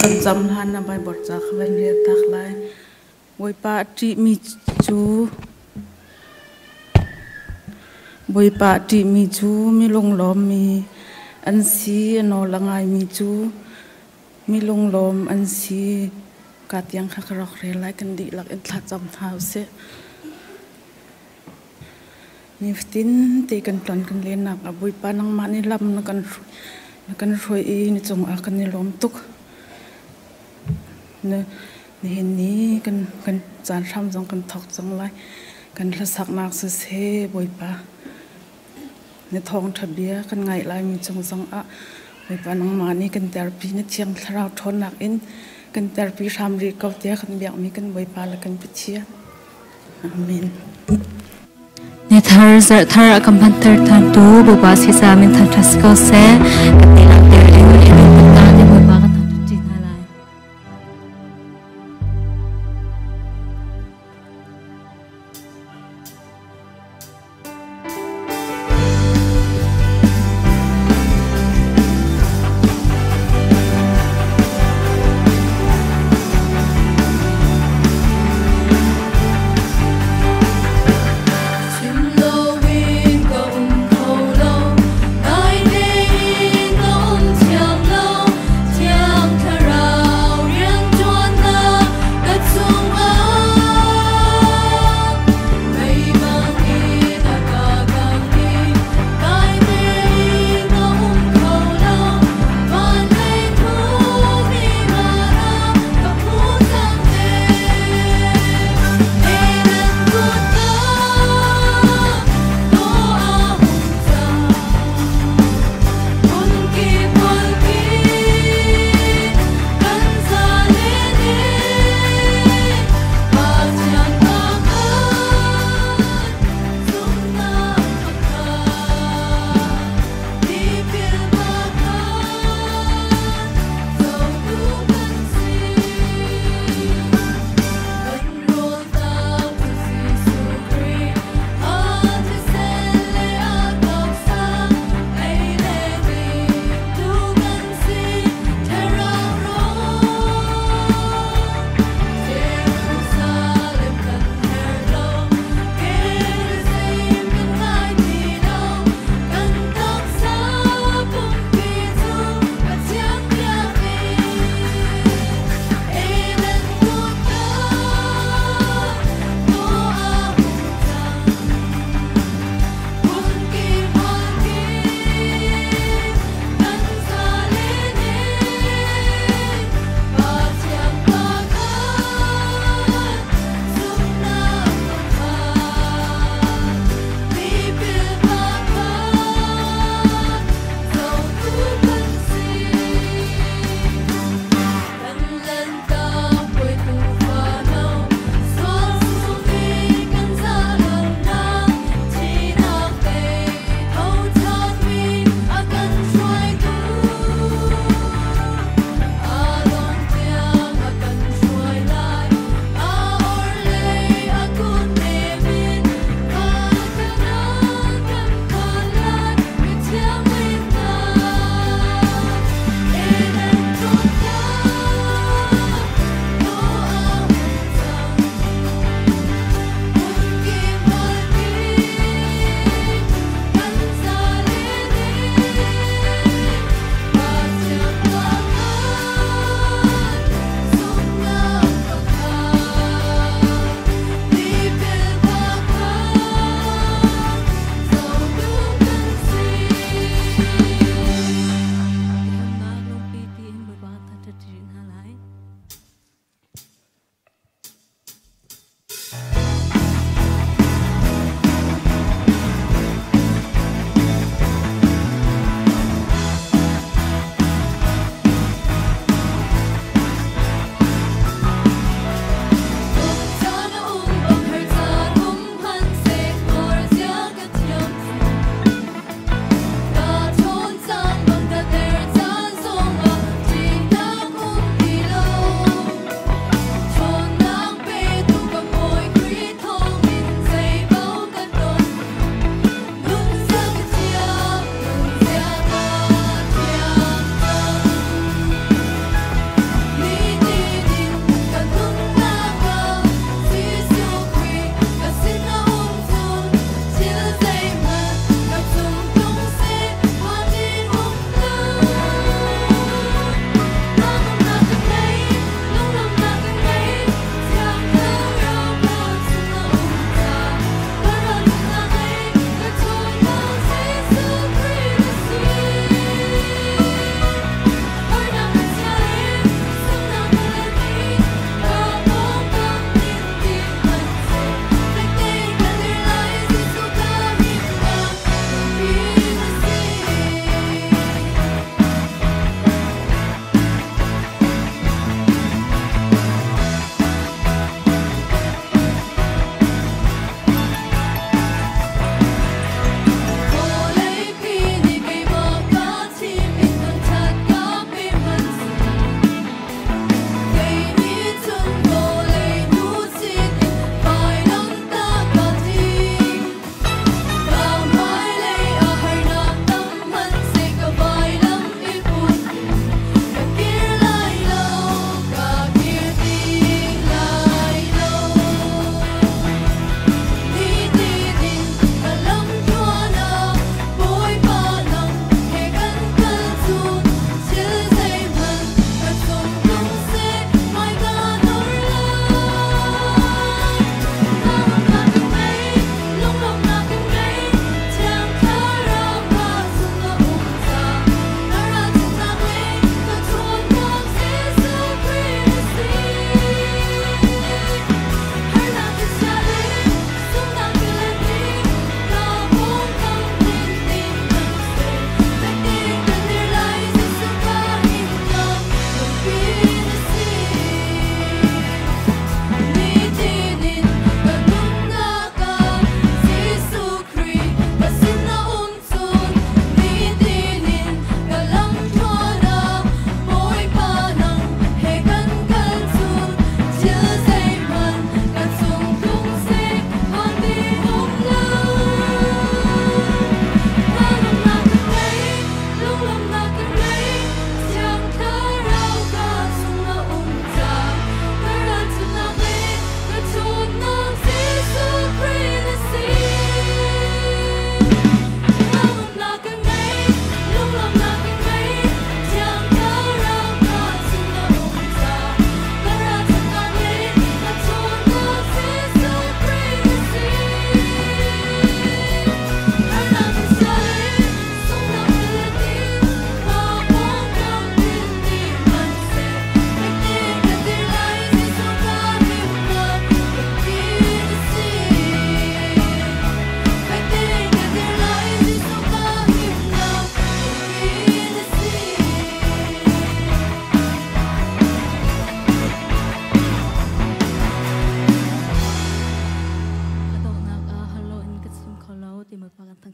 Kan cam hlan na Bible ca kha van rel tak lai. Bawipa a ṭihmi cu Bawipa a ṭihmi cu mi lunglawmmi an si, a nawl a ngaimi cu mi lunglawm an si. Ka tiang kha ka rak rel lai, kan dihlak in thlacam hna usih. Nifatin te kan tlon kan lennak ah Bawipa nangmah nih lam na kan hruai, na kan hruai i na cungah kan i lawm tuk. Na nihin ni kan kan caan hram zong kan thawk cang lai. Kan hlasaknak siseh Bawipa na thawngṭha bia kan ngaih laimi cung zongah Bawipa nangmah nih kan terpi na Thiang Thlarau ṭhawnnak in kan terpi hram rih ko tiah kan biakmi kan Bawipa le kan Pathian. Amen. Ni thar zarh thar a kan hmanter thantu Bawipa sisa min thangṭhat si ko seh. Kan ti langhter in i ta te Bawipa kan thangṭhat ṭi hna lai. Chim loin ka um kho lo, dai tein ka um.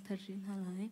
thangthat rih hna lai.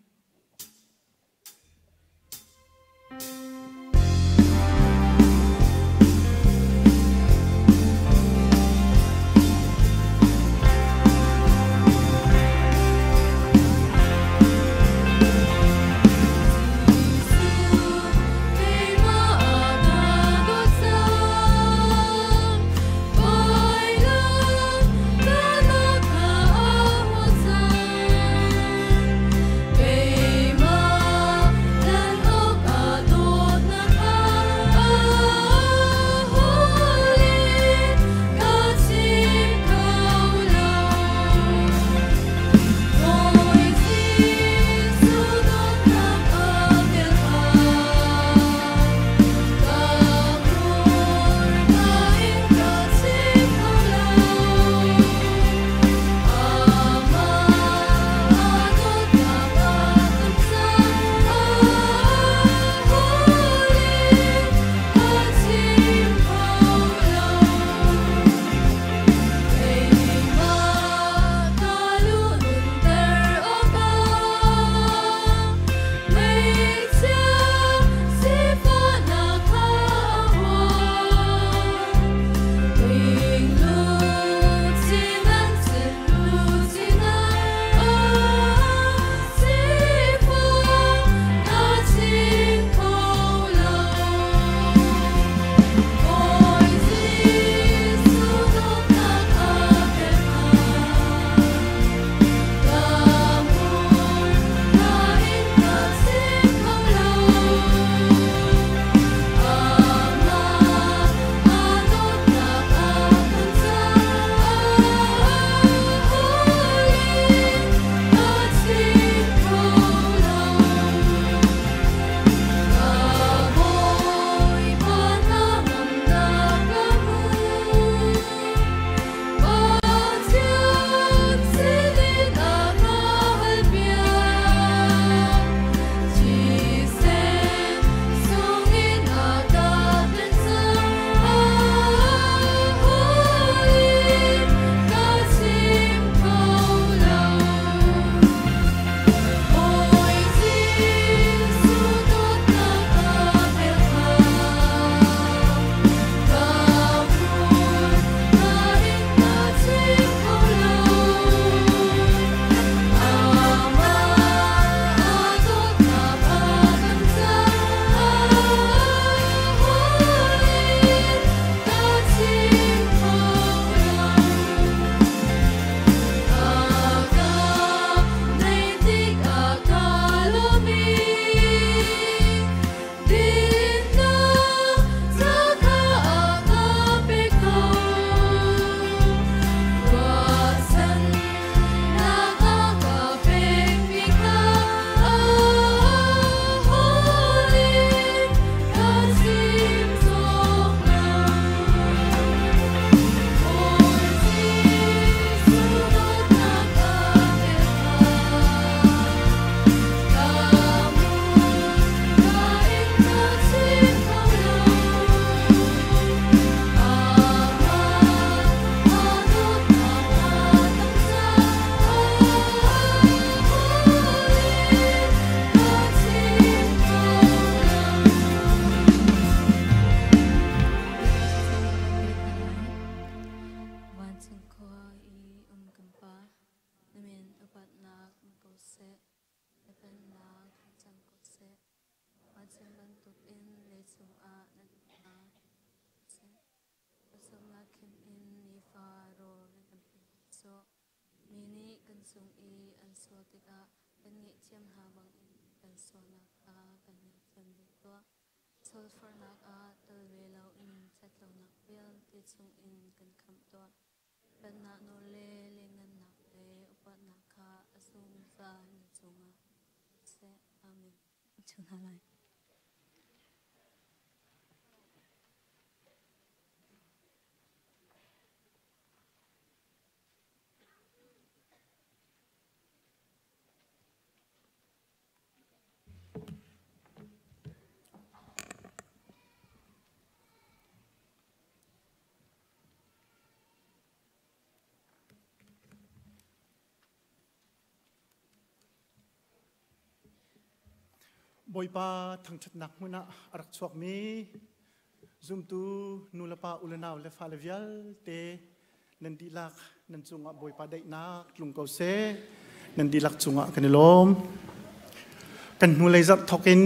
Bawipa thangṭhatnak hmun ah a rak chuakmi zumtu nulepa ulenau le fale vialte nan dihlak nan cungah Bawipa daihnak tlung ko seh. Nan dihlak cungah kan i lawm. Kan hnulei zarh thawk in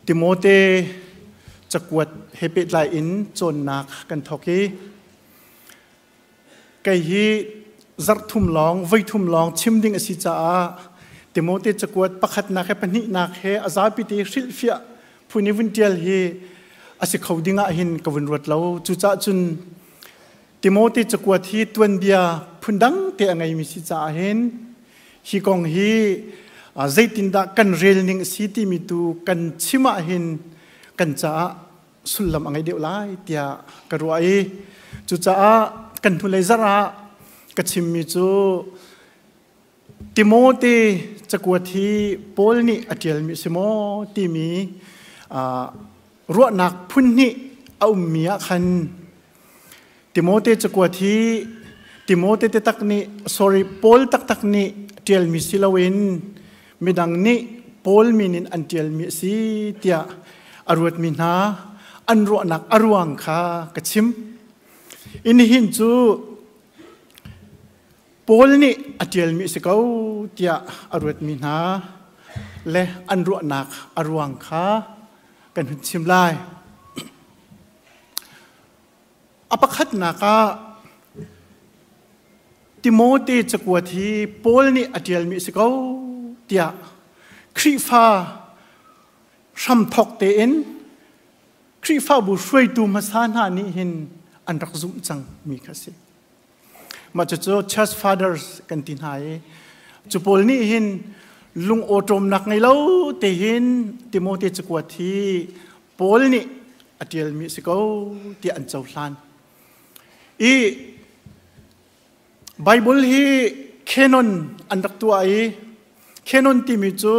Timote cakuat he pehtlai in cawnnak kan thawk i Kei hi zarh thum lawng, voi thum lawng chim ding a si caah Timote cakuat pakhatnak he pahnihnak he a zapi te hrilhfiah phun i vun ṭial hi a si kho ding ah hin ka vun ruat lo. Cucaah cun Timote cakuat hi tuanbia phundang te a ngeimi si caah hin hi kong hi zeitindah kan rel ning a si timi tu kan chim ah hin kan caah sullam a ngei deuh lai tiah ka ruah i cucaah kan hnulei zarh ah ka chimmi cu Timote cakuat hi Paul nih a ṭialmi a si maw timi ruahnak phun hnih a ummi ah khan Timote cakuat hi Timote te tak nih sorry Paul taktak nih ṭialmi si loin midang nih Paul min in an ṭialmi a si tiah a ruatmi hna an ruahnak a ruang kha ka chim. In hin cu Paul nih a ṭialmi a si ko tiah a ruatmi hna le an ruahnak a ruang kha kan hun chim lai. A pakhatnak ah Timote cakuat hi Paul nih a ṭialmi a si ko tiah Khrihfa hramthawk tein Khrihfabu hruaitu hmasa hna nih hin an rak zumh cang mi kha a si. Mah cucu Church Fathers kan ti hna i cu pawl nih hin lung awṭawmnak ngei lo te hin Timote cakuat hi Paul nih a ṭialmi a si ko tiah an cohlan. I Bible hi canon an rak tuah i canon timi cu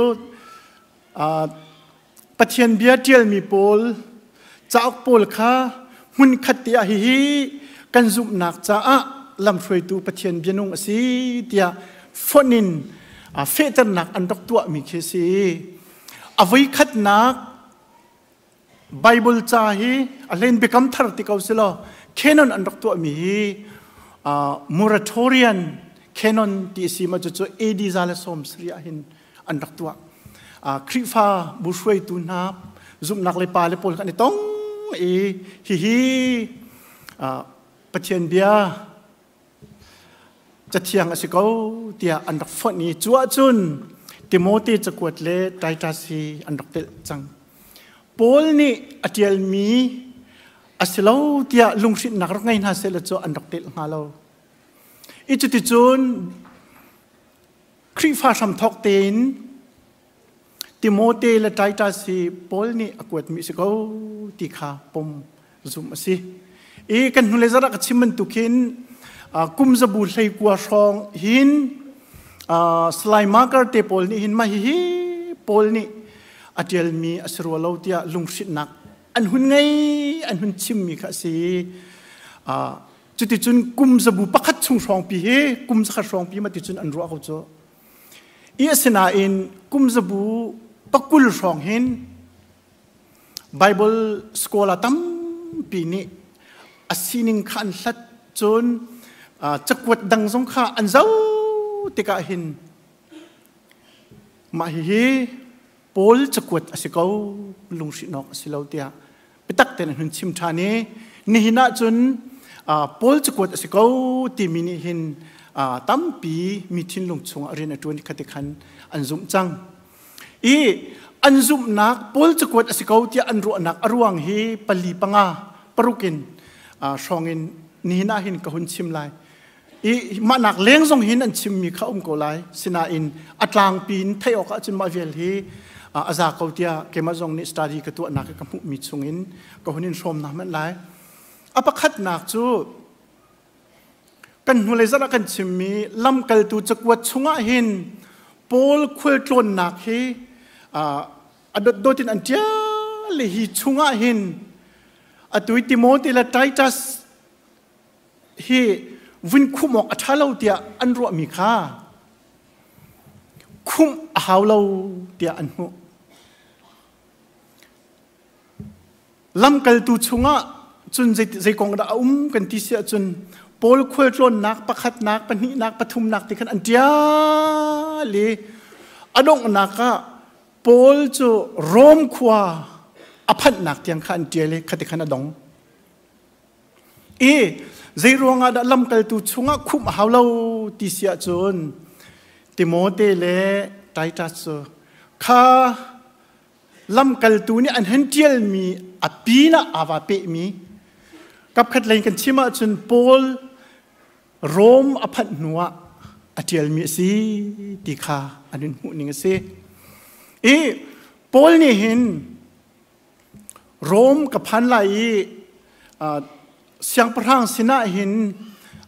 Pathian bia ṭialmi pawl cauk pawl kha hmunkhat te ah hihi kan zumhnak caah lamhruaitu Pathian bianung a si tiah fonh in fehternak an rak tuahmi khi a si. A voikhatnak Bible ca hi a hlein biakam thar ti ko si law canon an rak tuahmi hi moratorian canon ti a si ma cucu AD 170 ah hin an rak tuah. Khrihfa bu hruaitu hna zumhnak le pa le pawl kan i tong i hihi Pathian bia Cathiang a si ko tiah an rak fonh i cu ahcun Timote cakuat le Titus hi an rak telh cang. Paul nih a ṭialmi a si lo tiah lunghrinhnak rak ngei hna sehlaw cu an rak telh hnga lo. I cuticun Khrihfa hramthawk tein Timote le Titus hi Paul nih a kuatmi a si ko ti kha pom zumh a si. I kan hnulei zarh ah ka chim bantuk hin kum zabu 19 hrawng hin Salai Marker te pawl nih hin mah hihi Paul nih a ṭialmi a si rua lo tiah lunghrinhnak an hun ngei an hun chimmi kha a si. Cuticun kum zabu pakhat chung hrawngpi hi kum zakhat hrawngpi ma ticun an ruah ko cu. I asinain kum zabu 20 hrawng hin Bible scholar tampi nih a sining kha an hlat cun cakuat dang zong kha an zoh tikah hin mah hihi Paul cakuat a si ko lunghrinh awk a si lo tiah biatak tein an hun chim ṭhan i nihin ah cun Paul cakuat a si ko timi nih hin tampi mi thinlung chungah rian a ṭuan kha ti khan an zumh cang. I an zumhnak Paul cakuat a si ko tiah an ruahnak a ruang hi pali panga paruk in hrawng in nihin ah hin ka hun chim lai. I mahnak leng zong hin an chimmi kha um ko lai. Sinain a tlangpi in theih awk ahcun mah vial hi a za ko tiah keimah zong nih study ka tuahnak ka hmuhmi chungin ka hun in hrawm hna hmanh lai. A pakhatnak cu Kan hnulei zarh ah kan chimmi lamkaltu cakuat chungah hin Paul khualtlawnnak hi a dotdot in an ṭial i hi chungah hin atu i Timote le Titus hi vun khumh awk a ṭha lo tiah an ruahmi kha khumh a hau lo tiah an hmuh. Lamkaltu chungah cun zei kong dah a um kan ti si ahcun Paul khualtlawnnak pakhatnak, pahnihnak, pathumnak ti khan an ṭial i a donghnak ah Paul cu Rom khua a phanhnak tiang kha an ṭial i khati khan a dong. I zei ruangah dah lamkaltu chungah khumh a hau lo ti si ahcun Timote le Titus cu kha lamkaltu nih an han ṭialmi a pinah aa va pehmi kapkhat lei kan chim ahcun Paul Rom a phanh hnuah a ṭialmi a si ti kha an in hmuh ning a si. I Paul nih hin Rom ka phan lai i siangpahrang sinah hin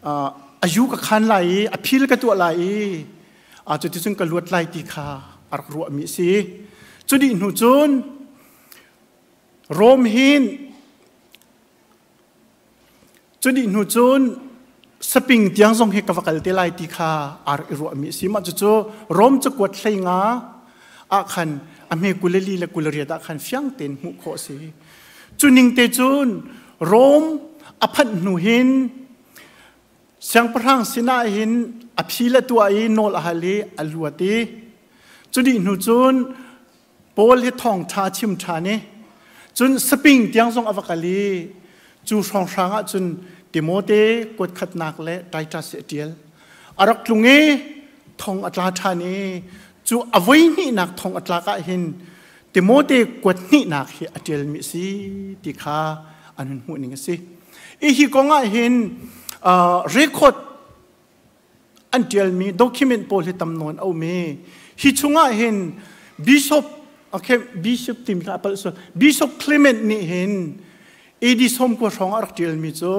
a yu ka khan lai i a phil ka tuah lai i cuticun ka luat lai ti kha a rak ruahmi a si. Cu dih hnu cun Rom hin cu dih hnu cun saping tiang zong hi ka va kal te lai ti kha aa rak i ruahmi a si. Mah cucu Rom cakuat 15 ah khan a hme 24 le 28 ah khan fiang tein hmuh khawh a si. Cu ning te cun Rom a phanh hnu hin siangpahrang sinah hin a phi le tuah i nawl a hal i a luat i cu dih hnu cun Paul hi thawngṭha chim ṭhan i cun saping tiang zong a va kal i cu hrawnghrang ah cun Timote kuat khatnak le Titus a ṭial. A rak tlung i thong a tla ṭhan i cu a voi hnihnak thong a tlak ah hin Timote kuat hnihnak hi a ṭialmi a si ti kha an hun hmuh ning a si. I hi kong ah hin record an ṭialmi document pawl hi tam nawn a um i hi chungah hin Bishop okay Bishop timi kha a palh sual Bishop Clement nih hin AD 90 hrawng a rak ṭialmi cu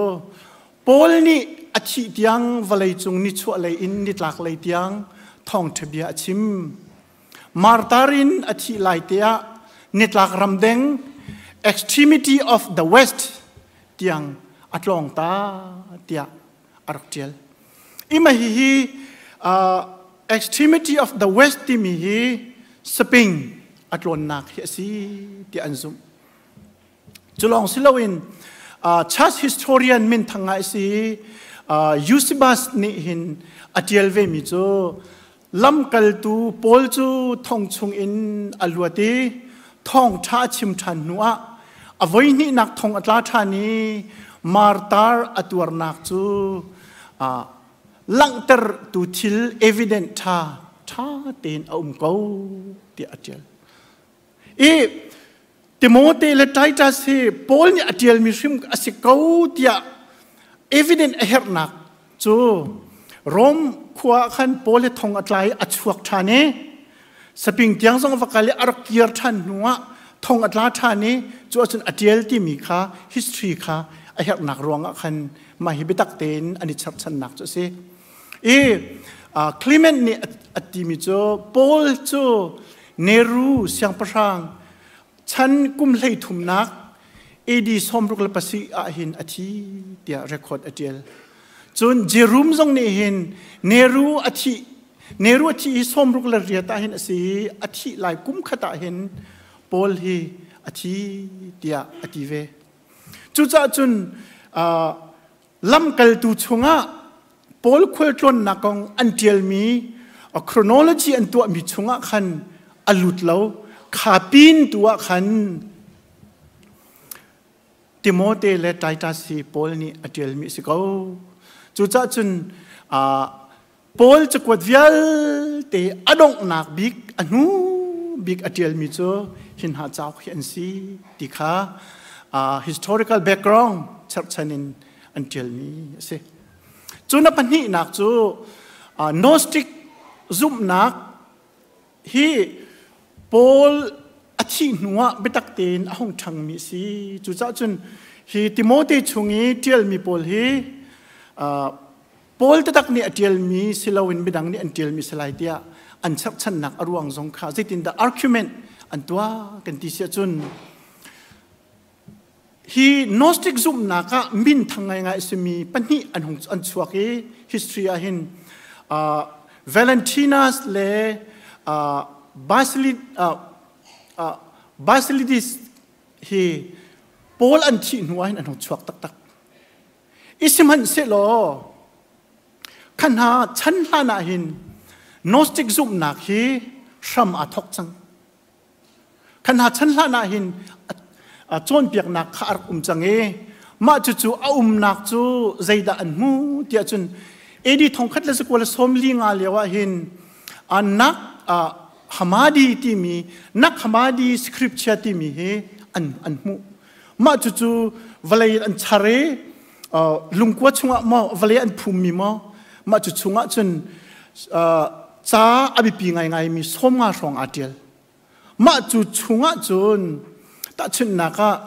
Paul nih a thih tiang vawlei cung nichuah lei in nitlak lei tiang thawngṭha bia a chim. Martar in a thih lai te ah nitlak ramdeng extremity of the west tiang a tlawng ta tiah a rak ṭial. Ima hihi extremity of the west timi hi Spain a tlawnnak hi a si tiah an zumh. Cu lawng si loin church historian minthang ngai si Eusebius nih hin a ṭial vemi cu lamkaltu Paul cu thong chungin a luat i thawngṭha a chim ṭhan hnuah a voihnihnak thong a tla ṭhan i martar a tuarnak cu langhtertu thil evident ṭha ṭha tein a um ko tiah a ṭial. I Timote le Titus hi Paul nih a ṭialmi hrim a si ko tiah evident a herhnak cu Rom khua ah khan Paul hi thong a tla i a chuak ṭhan i saping tiang zong va kal i a rak kir ṭhan hnuah thong a tla ṭhan i cu ahcun a ṭial timi kha history kha a herhnak ruangah khan mah hi biatak tein an i cherhchannak cu a si. I Clement nih a timi cu Paul cu Neru siangpahrang chan kum 33nak AD 67 ah hin a thi tiah record a ṭial. Cun Jerum zong nih hin Neru a thih Neru a thih hi 68 ah hin a si i a thih lai kum khat ah hin Paul hi a thi tiah a ti ve. Cucaah cun lamkaltu chungah Paul khualtlawnnak kong an ṭialmi chronology an tuahmi chungah khan a lut lo. Kha pin tu ah khan Timote le Titus hi Paul nih a ṭialmi a si ko. Cucaah cun Paul cakuat vialte a donghnak bik a hnu bik a ṭialmi cu hi hna cauk hi an si ti kha historical background cherhchan in an ṭialmi a si. Cun a pahnihnak cu Gnostic zumhnak hi Paul a thih hnuah biatak tein a hung ṭhangmi a si. Cucaah cun hi Timote chung i ṭialmi pawl hi Paul taktak nih a ṭialmi si loin midang nih an ṭialmi si lai tiah an cherhchannak a ruang zong kha zeitindah argument an tuah kan ti si ahcun hi Gnostic zumhnak ah minthang ngaingai a simi pahnih an hung an chuak i history ah hin Valentinus le Basilides hi Paul an thih hnu ah hin an hung chuak taktak. I sihmanhsehlaw kha hna chan hlan ah hin Gnostic zumhnak hi hram aa thawk cang. Kha hna chan hlan ah hin cawnpiaknak kha a rak um cang i mah cucu a umnak cu zeidah an hmu tiah cun AD 1945 lio ah hin nak Hamadi timi nak Hamadi scripture timi hi an hmuh. Mah cucu vawlei an char i lungkua chungah maw vawlei an phummi maw mah cu chungah cun ca a biapi ngaingaimi 50 hrawng aa ṭial. Mah cu chungah cun tahchunhnak ah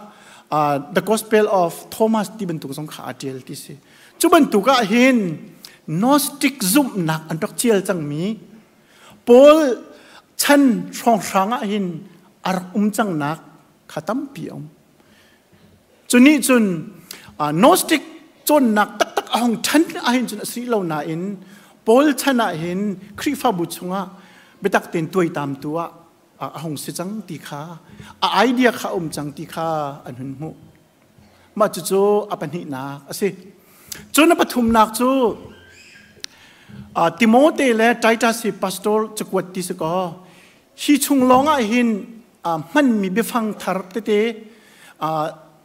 The Gospel of Thomas ti bantuk zong kha aa ṭial ti si. Cu bantuk ah hin Gnostic zumhnak an rak ṭial cangmi Paul chan hrawnghrang ah hin a rak um cangnak kha tampi a um. Cu nih cun Gnostic cawnnak taktak a hung ṭhan ahhin cun a si lo nain Paul chan ah hin Khrihfabu chungah biatak tein tuaitamtu ah a hung si cang ti kha a idea kha a um cang ti kha an hun hmuh. Mah cucu a pahnihnak a si. Cun a pathumnak cu Timote le Titus hi pastor cakuat ti si kaw hi chung lawng ah hin hmanmi biafang thar tete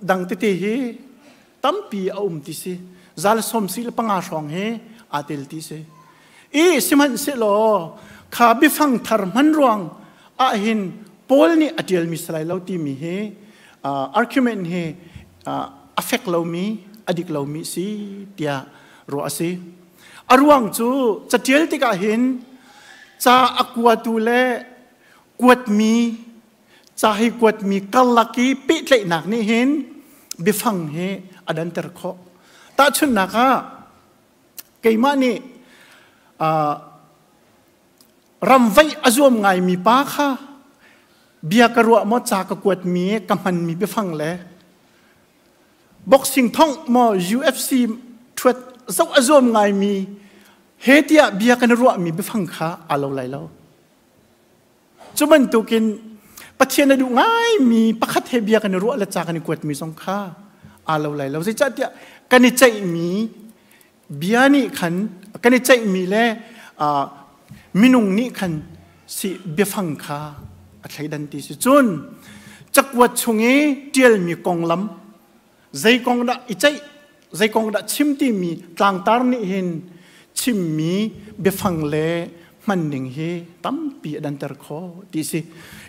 dang tete hi tampi a um ti si zal som si le panga hrawng hi aa tel ti si i sihmanhsehlaw kha biafang thar hman ruang ah hin Paul nih a ṭialmi si lai lo timi hi argument hi a fek lomi a dik lomi si tiah ruah a si a ruang cu caṭial tikah hin ca a kuatu le kuatmi ca hi kuatmi karlak i pehtlaihnak nih hin biafang hi a danter khawh. Tahchunhnak ah keimah nih ramvaih a zuam ngaimi pa kha bia ka ruah maw ca ka kuatmi ka hmanmi biafang le boxing thongh maw UFC ṭhuat zoh a zuam ngaimi he tiah bia kan ruahmi biafang kha aa lo lai lo. Cu bantukin Pathian a duh ngaimi pakhat he bia kan i ruah le ca kan i kuatmi zong kha aa lo lai lo. Zeicahtiah kan i ceihmi bia nih khan kan i ceihmi le minung nih khan si biafang kha a thleidan ti si. Cun cakuat chung i ṭialmi konglam zei kong dah i ceih zei kong dah chim timi tlangtar nih hin chimmi biafang le hmanning hi tampi a danter khawh ti si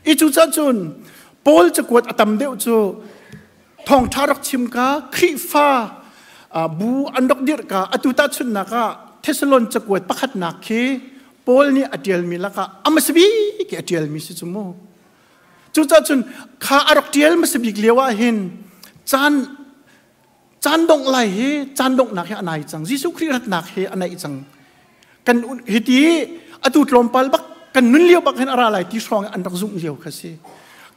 i cucaah cun Paul cakuat a tam deuh cu thawngṭha rak chim ka Khrihfa bu an rak dirh ka atu tahchunhnak ah Thessalon cakuat pakhatnak khi Paul nih a ṭialmi lakah a hmasa bik i a ṭialmi si cu mu. Cucaah cun kha a rak ṭial hmasa bik lio ah hin caan caan dongh lai hi caan donghnak hi a nai cang. Jesuh Khrih ratnak hi a naih cang. Kan hiti atu tlawmpal bak kan nun lio bak hin a ra lai ti hrawng an rak zumh lio kha si.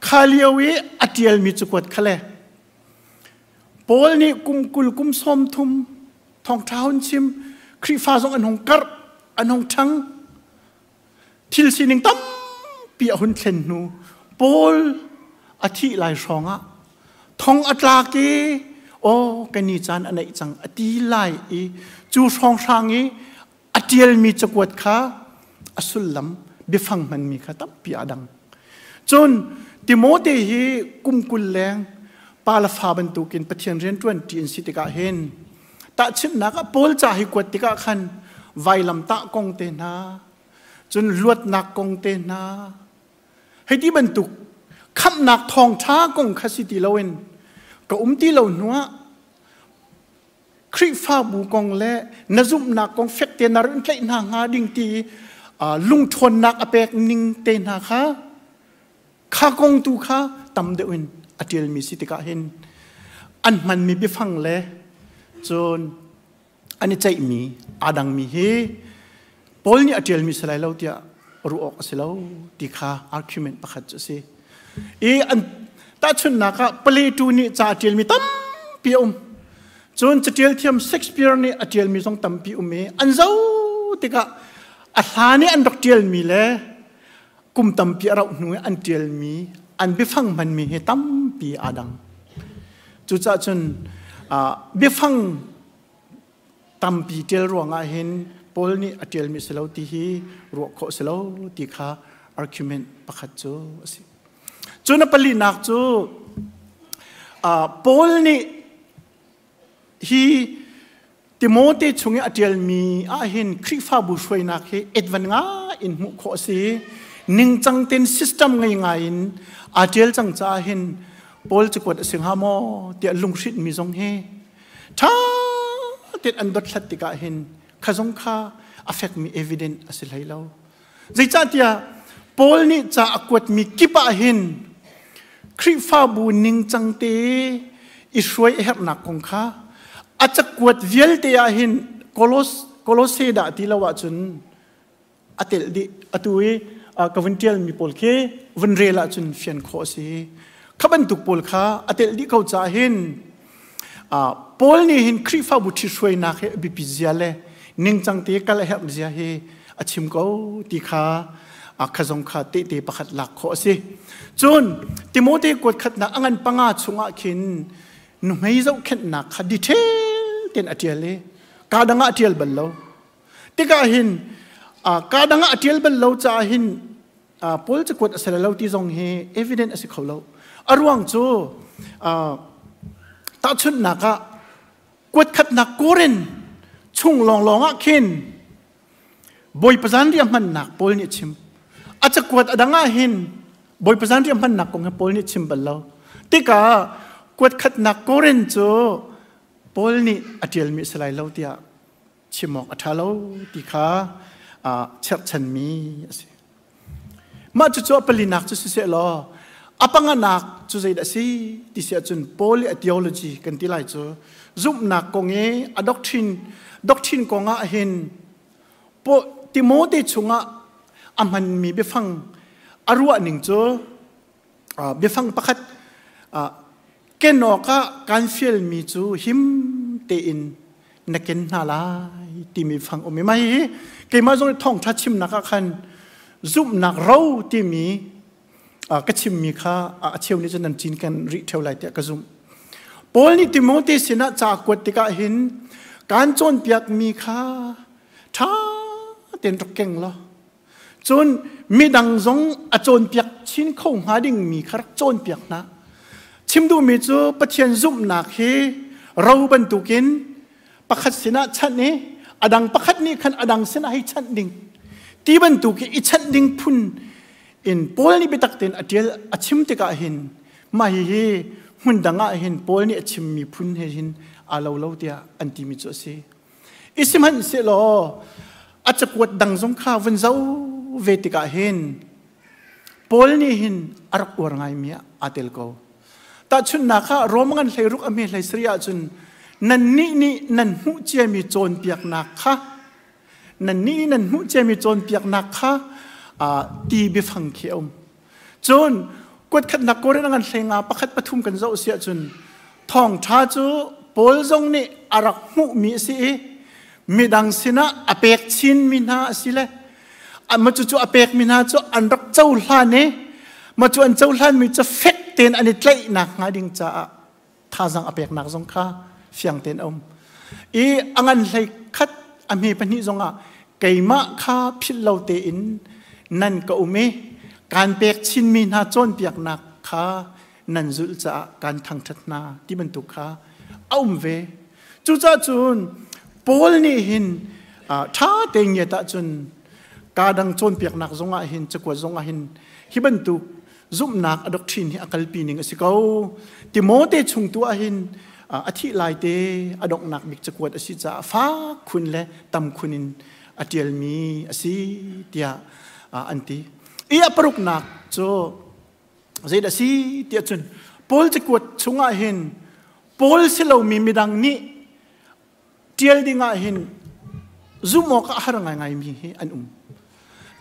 Kha lio i a ṭialmi cakuat kha le Paul nih kum 20 kum 30 thawngṭha hun chim Khrihfa zong an hung karh an hung ṭhang Thil sining tampi a hun thlen hnu Paul a thih lai hrawng ah thong a tlak i aw ka ni caan a neih cang a ti lai i cu hrawnghrang i a ṭialmi cakuat kha a sullam biafang hmanmi kha tampi a dang. Cun Timote hi kum 20 leng pa le fa bantukin Pathian rianṭuan ṭi an si tikah hin Tahchunhnak ah Paul ca hi kuat tikah khan vailamtah kong te hna, cun luatnak kong te hna, hei ti bantuk khamhnak thawngṭha kong kha si ti loin ka um ti lo hnuah Khrihfabu kong le na zumhnak kong fek te na rin tlaih hna hnga ding ti lungṭhawnnak a pek ning te hna kha Kha kong tu kha tam deuh in a ṭialmi si tikah hin an hmanmi biafang le cun an i ceihmi aa dangmi hi Paul nih a ṭialmi si lai lo tiah ruah awk a si lo ti kha argument pakhat cu a si. I an tahchunhnak ah Plato nih ca a ṭialmi tampi a um. Cun caṭial thiam Shakespeare nih a ṭialmi zong tampi um i an zoh tikah a hlan i an rak ṭialmi le kum tampi a rauh hnu i an ṭialmi an biafang hmanmi hi tampi aa dang. Cucaah cun biafang tampi ṭial ruangah hin Paul nih a ṭialmi si lo ti hi ruah khawh si lo ti kha argument pakhat cu a si. Cun a palinak cu Paul nih hi Timote chung i a ṭialmi ahhin Khrihfabu hruainak hi etvan ngai in hmuh khawh a si. Ningcang tein system ngei ngai in aa ṭial cang caah hin Paul cakuat a si hnga maw tiah lunghrinhmi zong hi ṭha tein an dothlat tikah hin kha zong kha a fekmi evidence a si hlei lo. Zeicahtiah Paul nih ca a kuatmi kip ah hin Khrihfabu ningcang te i hruai a herhnak kong kha a cakuat vialte ah hin Kolos Kolose dah ti lo ahcun a telh dih. Atu i ka vun ṭialmi pawl khi vun rel ahcun fian khawh a si. Kha bantuk pawl kha a telh dih ko caah hin Paul nih hin Khrihfabu ṭhithruainak hi a biapit zia le ningcang te kal a herh zia hi a chim ko ti kha kha zong kha tehte pakhat lak khawh a si. Cun Timote kuat khatnak a ngan panga chungah khin nuhmei zohkhenhnak kha detail tein a ṭial i kaa dang ah a ṭial bal lo. Tikah hin kaa dang ah a ṭial bal lo caah hin Paul cakuat a si lo ti zong hi evident a si kho lo. A ruang cu tahchunhnak ah kuat khatnak Korin chung lawnglawng ah khin Bawipa zanriah hmannak Paul nih a chim. A cakuat a dang ah hin Bawipa zanriah hmannak kong hi Paul nih chim bal lo. Tikah kuat khatnak Korin cu Paul nih a ṭialmi a si lai lo tiah chim awk a ṭha lo ti kha cherhchanmi a si. Mah cucu a palinak cu siseh law a panganak cu zeidah a si ti si ahcun Paul i a theology kan ti lai cu zumhnak kong i a doctrine doctrine kong ah hin Timote chungah a hmanmi biafang a ruahning cu biafang pakhat ken awkah kan fialmi cu him tein na ken hna lai timi fang um i mai hi keimah zong thawngṭha chimnak ah khan zumhnak ro timi ka chimmi kha a cheu nih cun nan cin kan rih ṭheo lai tiah ka zumh. Paul nih Timote sinah ca kuat tikah hin kan cawnpiakmi kha ṭha tein rak keng law Cun midang zong a cawnpiak chin kho hnga dingmi kha rak cawnpiak hna. Chim duhmi cu Pathian zumhnak hi ro bantukin pakhat sinah chanh i a dang pakhat nih khan a dang sinah hei chanh ding ti bantuk i i chanh ding phun in Paul nih biatak tein a ṭial a chim tikah hin mah hihi hmun dang ah hin Paul nih a chimmi phun he hin aa lo lo tiah an timi cu a si. I sihmanhsehlaw a cakuat dang zong kha vun zoh ve tikah hin Paul nih hin a rak uar ngaimi ah aa tel ko. Tahchunhnak ah Rom ngan hleiruk a hme hlei sarih ahcun nannih nih nan hmuh ciami cawnpiaknak kha nannih nih nan hmuh ciami cawnpiaknak kha ti biafang khi a um. Cun kuatkhatnak Korin a ngan hlei nga pakhat pathum kan zoh si ahcun thawngṭha cu Paul zong nih a rak hmuhmi a si i midang sinah a pek chinmi hna a si le mah cucu a pekmi hna cu an rak cohlan i mah cu an cohlanmi cu fek tein an i tlaihnak hnga ding caah thazang a peknak zong kha fiang tein a um. I a ngan hlei khat a hme pahnih zongah keimah kha philh lo tein nan ka um i kaan pek chinmi hna cawnpiaknak kha nan zulh caah kaan thangṭhat hna ti bantuk kha a um ve. Cucaah cun Paul nih hin ṭha tein ngiat ahcun kaa dang cawnpiaknak zongah hin cakuat zongah hin hi bantuk zumhnak a doctrine hi a kalpi ning a si ko. Timote chung tu ah hin a thih lai te a donghnak bik cakuat a si caah fak khun le tam khun in a ṭialmi a si tiah an ti. I a paruknak cu zeidah si tiah cun Paul cakuat chungah hin Paul si lomi midang nih ṭial dingah hin zumh awk ah har ngaingaimi hi an um.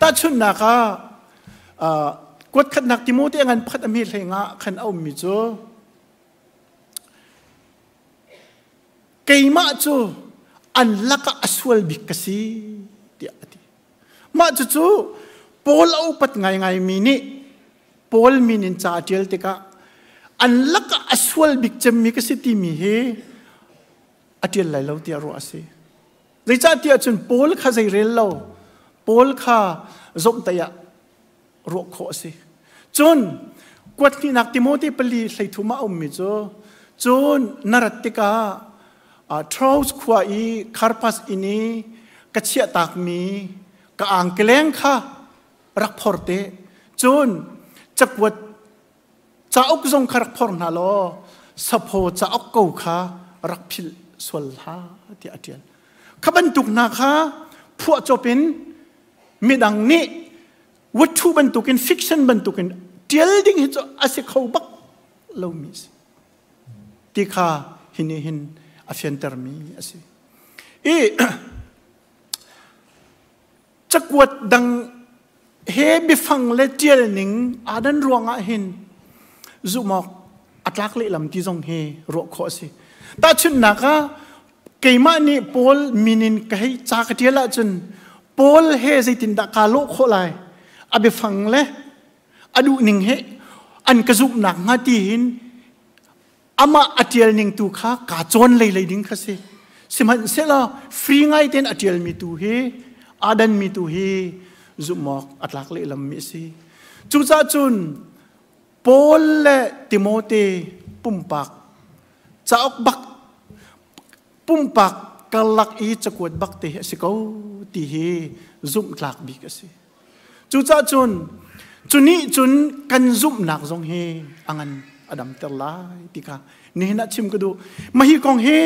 Tahchunhnak ah kuat khatnak Timote ngan pakhat a hme hlei nga khan a ummi cu keimah cu an lakah a sual bik ka si tiah a ti. Mah cucu Paul a upat ngaingaimi nih Paul min in ca a ṭial tikah an lakah a sual sual bik cemmi ka si timi hi a ṭial lai lo tiah ruah a si. Zeicahtiah cun Paul kha zei rel lo, Paul kha zomhtaih ah ruah khawh a si. Cun kuat hnihnak Timote pali hleithum ah a ummi cu cun na rat tikah Troas khua i Karpas inn i ka chiahtakmi ka angkeleng kha rak phor te. Cun cakuat cauk zong kha rak phor hna law saphaw cauk ko kha rak philh sual hlah tiah a ṭial. Kha bantuk hna kha phuahcop in midang nih wathu bantukin fiction bantukin ṭial ding hi cu a si kho bak lomi a si ti kha hi nih hin a fiantermi a si. I cakuat dang he biafang le ṭial ning aa dan ruangah hin zumh awk a tlak lehlam ti zong hi ruah khawh a si. Tahchunhnak ah keimah nih Paul min in ka hei ca ka ṭial ahcun Paul he zeitindah kaa lawh khawh lai? A biafang le a duhning he an ka zumhnak hnga ti hin amah a ṭial ning tu kha kaa cawn lei lei ding kha si. Sihmanhsehlaw free ngai tein a ṭialmi tu hi aa danmi tu hi zumh awk a tlak lehlammi a si. Cucaah cun Paul le Timote pumpak cauk bak pumpak karlak i cakuat bak te hi a si ko ti hi zumhtlak bik a si. Cucaah cun cu nih cun kan zumhnak zong hi a ngan a damter lai ti kha nihin ah chim ka duh. Mah hi kong hi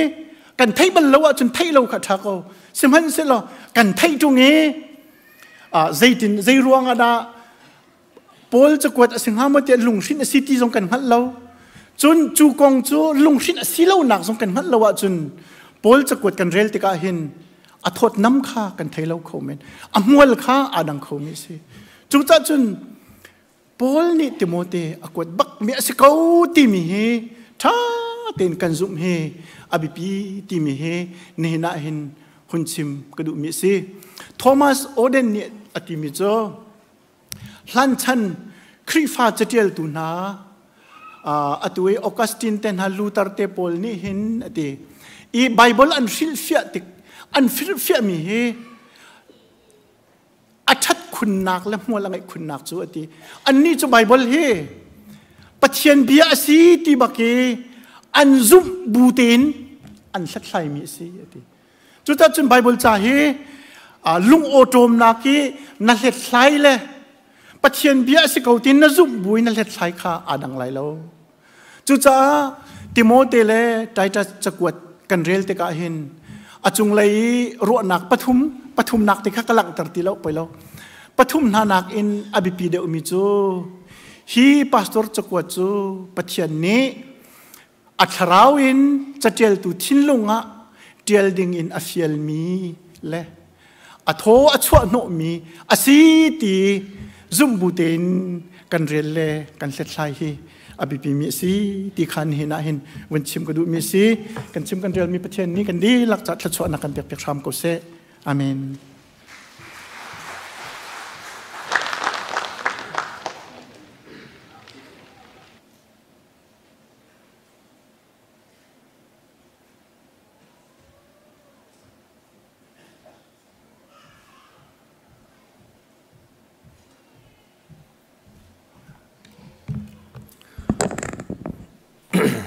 kan theih bal lo ahcun theih lo kha ṭha ko. Sihmanhsehlaw kan theih ṭung i zeitin zei ruang ah dah Paul cakuat a si hnga maw tiah lunghrinh a si ti zong kan hngalh lo. Cun cu kong cu lunghrinh a si lonak zong kan hngalh lo ahcun Paul cakuat kan rel tikah hin a thawtnam kha kan thei lo kho men. A hmual kha aa dang khomi a si. Cucaah cun Paul nih Timote a kuat bakmi a si ko timi hi ṭha tein kan zumh hi a biapi timi hi nihin ah hin hun chim ka duhmi a si. Thomas Oden nih a timi cu Hlanchan Khrihfa catialtu hna atu i Augustine te hna Luther te pawl nih hin a ti i Bible an hrilhfiah tik an hrilhfiahmi hi a ṭhat khunnak le hmual a ngeih khunnak cu a ti. Annih cu Bible hi Pathian bia a si ti bak i an zumh bu tein an hlathlaimi a si a ti. Cucacun Bible ca hi lung awṭawmnak i na hlethlai le Pathian bia a si ko tin na zumh bu in na hlethlai kha aa dang lai lo. Cucaah Timote le Titus cakuat kan rel tikah hin a cunglei i ruahnak pathum pathumnak ti kha ka langhter ti lo poi lo. Pathum hna nakin a biapi deuhmi cu hi pastor cakuat cu Pathian nih A thlarau in caṭialtu thinlung ah ṭial ding in a fialmi le a thaw a chuah hnawhmi a si ti zumh bu tein kan rel le kan hlethlai hi a biapimi a si ti kha nihin ah hin vun chim ka duhmi a si. Kan chim kan relmi Pathian nih kan dihlak ca thluachuahnak kan pek piak hram ko seh. Amen.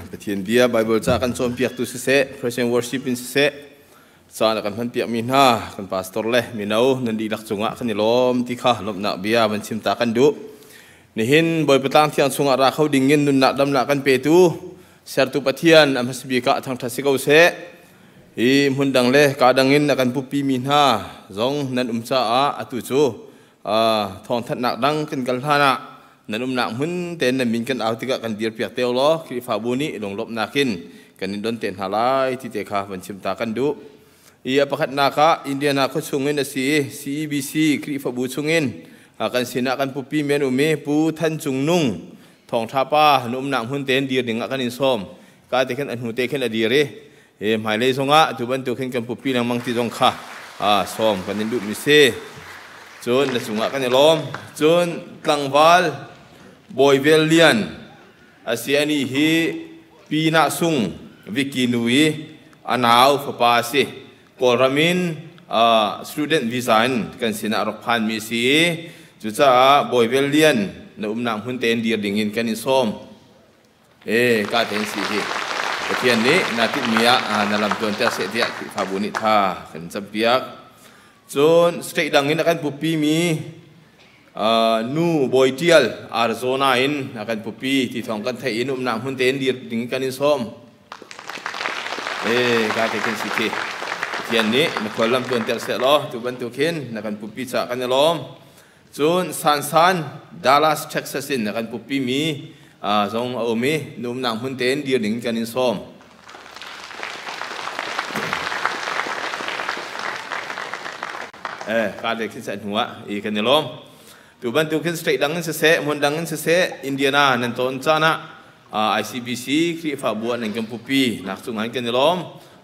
Pathian bia Bible ca kan cawnpiaktu siseh, praise and worship in siseh, caan a kan hmanpiakmi hna kan pastor le mino nan dihlak cungah kan i lawm ti kha lawmhnak bia van chim ta kan duh. Nihin Bawipa tlang thiang chungah ra kho dingin nunnak damnak kan petu sertu Pathian a hmasa bik ah thangṭhat si ko seh. Hi hmun dang le ka dang in a kan puppi mi hna zong nan um caah atu cu thawngthanhnak dang kan kal hlan ah nan umnak hmun tein nan min kan au tikah kan dirpiak te law Khrihfabu nih lunglawmhnak in kan in don te hna lai ti te kha van chim ta kan duh. I a pakhatnak ah Indiana khua chungin a si i CEBC Khrihfabu chungin kan sinah kan pupi men um i Pu Than Cung Nung thawngṭha pa na umnak hmun tein dir ding ah kan in sawm. Ka te khin a hnu te khin a dir i hi hmailei zongah atu bantuk hin kan pupi lengmang ti zong kha sawm kan in duhmi si. Cun na cungah kan i lawm. Cun tlangval Bawi Vel Lian a si anih hi. Pi Nah Sung Vicky nu i a nau fapa a si. Kawlram in student visa in kan sinah rak phanmi a si i cucaah Bawi Vel Lian na umnak hmun tein dir ding in kan in sawm. E ka tein si hi. Pathian nih na tinhmi ah na lam tuanter seh tiah Khrihfabu nih tha kan campiak. Cun state dang in a kan pupimi nu Bawi Tial Arizona in a kan pupi ti thawng kan theih in umnak hmun tein dir ding kan in sawm. E ka te khin si khi. Pathian nih na khual lam tuan ter seh law tu bantuk hin na kan pupi ca kan i lawm. Cun San San Dallas Texas in na kan pupi mi zong a um i na umnak hmun tein dir ding kan in sawm. Eh, ka le khi hnu ah i kan i lawm. Tu bantuk hin state dang in siseh, hmun dang in siseh, Indiana nan ton caan ah ICBC Khrihfabu ah nan kan pupi nak cung an kan i lawm.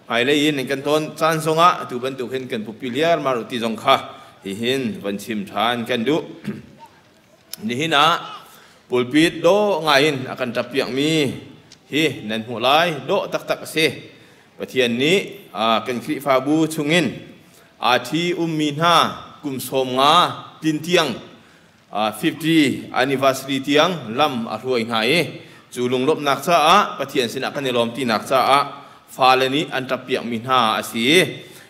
Hmailei in nan kan ton caan zongah tu bantuk hin kan pupi liar mar ti zong kha hihin van chim than kan duh. Nihin ah pulpit dawh ngai in a kan ṭappiakmi hi nan hmuh lai. Dawh taktak a si. Pathian nih kan Khrihfabu chungin aa ṭhi ummi hna kum 50 tlin tiang 50 anniversary tiang lam a hruai hna i cu lunglawmhnak caah Pathian sinah kan i lawm tinak caah fale nih an ṭappiakmi hna a si i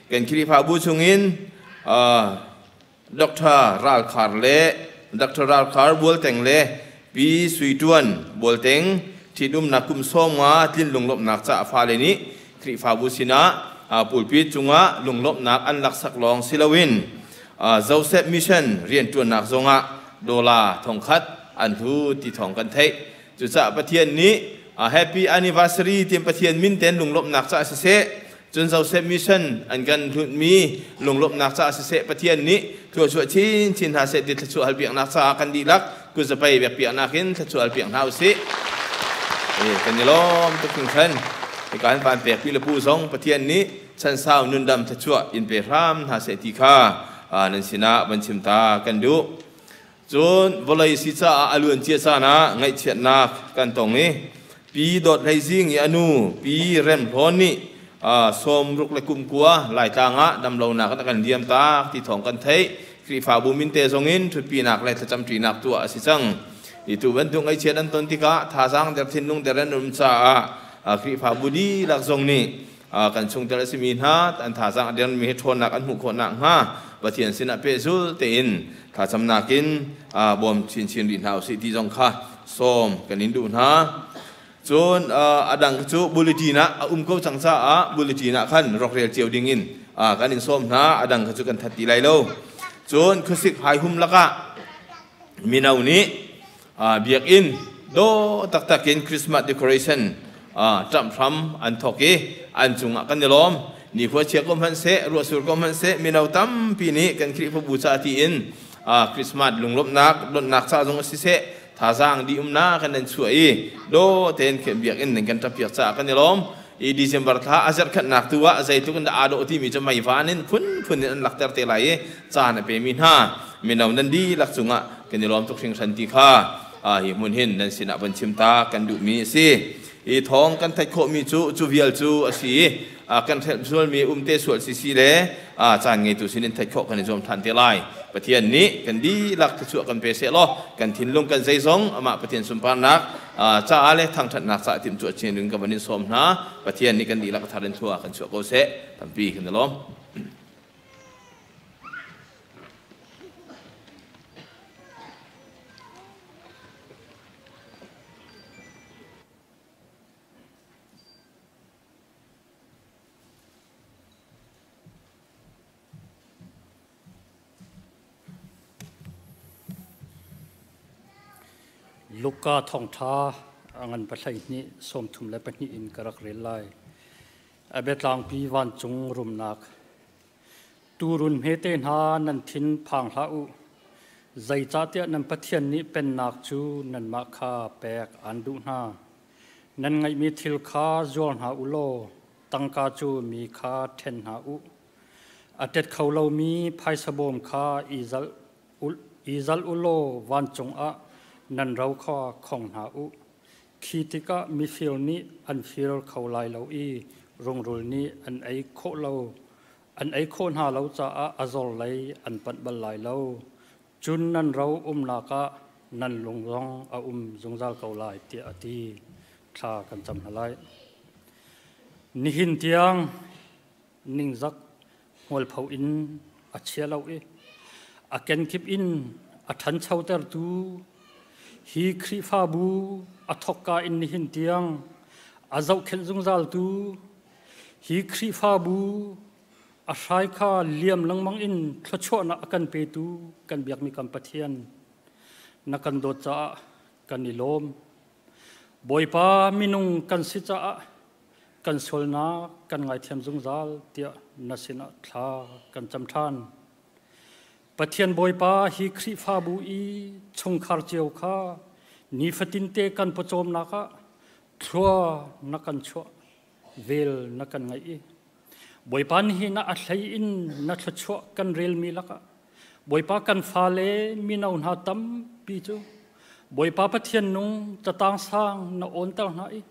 kan Khrihfabu chungin Dr. Ral Khar le Dr. Ral Khar Bualteng le Pi Sui Tuan Bualteng ṭhitumnak kum 50 tlin lunglawmhnak caah fale nih Khrihfabu sinah pulpit cungah lunglawmhnak an laksak lawng si loin Joseph Mission rianṭuannak zongah dollar 1000 an hlu ti thawng kan theih. Cucaah Pathian nih Happy Anniversary tiin Pathian min ten lunglawmhnak caah siseh, cun Joseph Mission an kan hlutmi lunglawmhnak caah siseh, Pathian nih thluachuah chinchin hna seh ti thluachuah halpiaknak caah kan dihlak kutzapai biakpiaknak in thluachuah halpiak hna usih. Kan i lawm tuk hringhran. Hika hin van pek pi le pu zong Pathian nih chansau nundam thluachuah in pe hram hna seh ti kha nan sinah van chim ta kan duh. Cun vawlei si caah a luancia caan ah ngaihchiatnak kan tong i Pi Dawt Hlei Zing i a nu Pi Rem Hlawn nih 69 Laitlang ah damlonak in a kan liam taak ti thawng kan theih. Khrihfabu minte zong in ṭhutpinak le thlacamṭinak tuah a si cang. Hi tu bantuk ngaihchiat an ton tikah thazaang der thinlung der an um caah Khrihfabu dihlak zong nih kan chungtel a simi hna an thazaang a dermi hi ṭhawnnak an hmuh khawh nakhnga Pathian sinah pehzul tein thlacamnak in bawm chinchin rih hna usih ti zong kha sawm kan in duh hna. Cun a dang cu bulletin ah a um ko cang caah bulletin ah khan rak rel cio ding in kan in sawm hna. A dang kha cu kan that ti lai lo. Cun khuasik haihum lakah mino nih biakinn dawh taktak in Christmas decoration ṭamh hram an thawk i an cungah kan i lawm. Nikhua chia ko hmanhseh, ruahsur ko hmanhseh, mino tampi nih kan Khrihfabu ca tiin Christmas lunglawmhnak, donnak ca zong a siseh, thazaang dih umnak kan nan chuah i dawh tein biakinn nan kan ṭappiak caah kan i lawm. I December thla a zarhkhatnak tu ah zeitluk in dah aa dawh timi cu meivan in phunphun in an lakter te lai i caan a pemi hna mino nan dihlak cungah kan i lawm tuk hringhran ti kha hi hmun hin nan sinah von chim ta kan duhmi a si. I thawng kan theih khawhmi cu cu vial cu a si i kan hrelh sualmi umte sual sisi le caan ngeitu sinin theih khawh kan i zuam ṭhan te lai. Pathian nih kan dihlak thluachuah kan pe seh law kan thinlung kan zeizong amah Pathian sunparnak caah le thangṭhatnak caah timhtuah chin in ka van in sawm hna. Pathian nih kan dihlak thar in thlua kan chuah ko seh. Tampi kan i lawm. Luka thawngṭha a ngan 12:32 in ka rak rel lai. A biatlangpi vancung rumnak. Tuurun hmete hna nan thin phang hlah u. Zeicahtiah nan Pathian nih pennak cu nanmah kha pek aan duh hna. Nan ngeihmi thil kha zuar hna u law tangka cu mi kha ṭhen hna u. A ṭet kho lomi phaisa bawm kha i zalh u law vancung ah nan ro kha khong hna u. Khi tikah mifir nih an fir kho lai lo i rungrul nih an ei khawh lo an ei khawh hna lo caah a zor lei an panh bal lai lo. Cun nan ro umnak ah nan lung zong a um zungzal ko lai tiah a ti. Thla kan cam hna lai. Nihin tiang ningzak hmualpho in a chia lo i a kenkip in a ṭhanchotertu hi Khrihfabu a thawkka in nihin tiang a zohkhenh zungzaltu hi Khrihfabu a hrai kha liam lengmang in thluachuahnak a kan petu kan biakmi kan Pathian na kan dawt caah kan i lawm. Bawipa minung kan si caah kan sualnak kan ngaithiam zungzal tiah na sinah thla kan cam ṭhan. Pathian Bawipa hi Khrihfabu i chungkhar cio kha nifatinte kan pawcawmnak ah thlua na kan chuah, vel na kan ngaih i Bawipa nihin ah a hlei in na thluachuah kan relmi lakah Bawipa kan fale mino hna tampi cu Bawipa Pathian nung catang sang na awnter hna i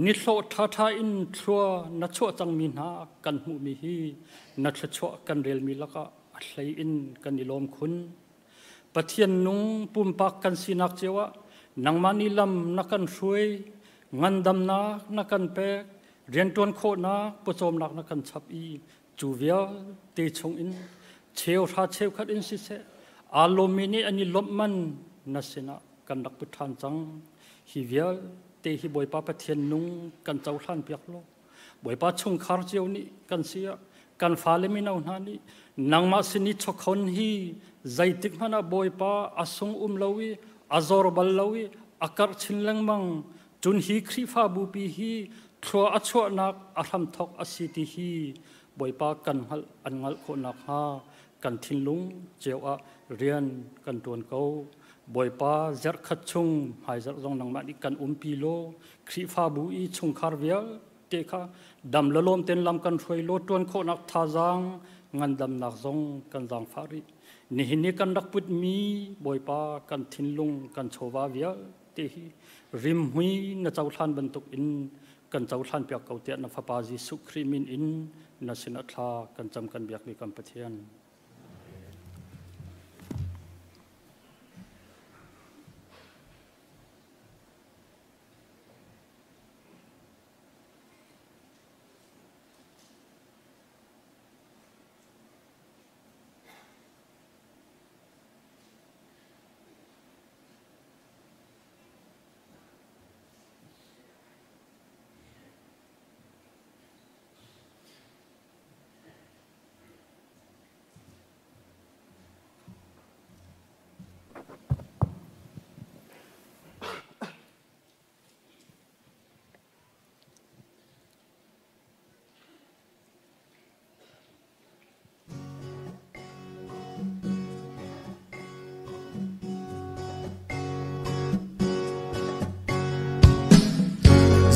nihlawh ṭhaṭha in thlua na chuah cangmi hna kan hmuhmi hi na thluachuah kan relmi lakah a hlei in kan i lawm khun. Pathian nung pumpak kan sinak cio ah nangmah nih lam na kan hruai, ngandamnak na kan pek, rianṭuan khawhnak, pawcawmnak na kan chap i cu vialte chungin cheuhra cheukhat in siseh aa lawmmi nih an i lawmh man na sinah kan rak put ṭhan cang. Hi vialte hi Bawipa Pathian nung kan cohlan piak law Bawipa chungkhar cio nih kan si ah kan fale mino hna nih nangmah sin i chawkhon hi zeitik hmanh ah Bawipa a sung um lo i a zor bal lo i a karh chin lengmang. Cun hi Khrihfabu pi hi thlua a chuahnak a hramthawk a si ti hi Bawipa kan hngalh an hngalh khawh nakhnga kan thinlung cio ah rian kan ṭuan ko. Bawipa zarhkhat chung hmaizarh zong nangmah nih kan umpi law Khrihfabu i chungkhar vialte kha dam le lawm tein lam kan hruai law ṭuan khawhnak thazaang ngandamnak zong kan zaangfah rih. Nihin i kan rak putmi Bawipa kan thinlung kan chawva vialte hi rimhmui na cohlan bantuk in kan cohlan piak ko tiah na Fapa Jesuh Khrih min in na sinah thla kan cam kan biakmi kan Pathian.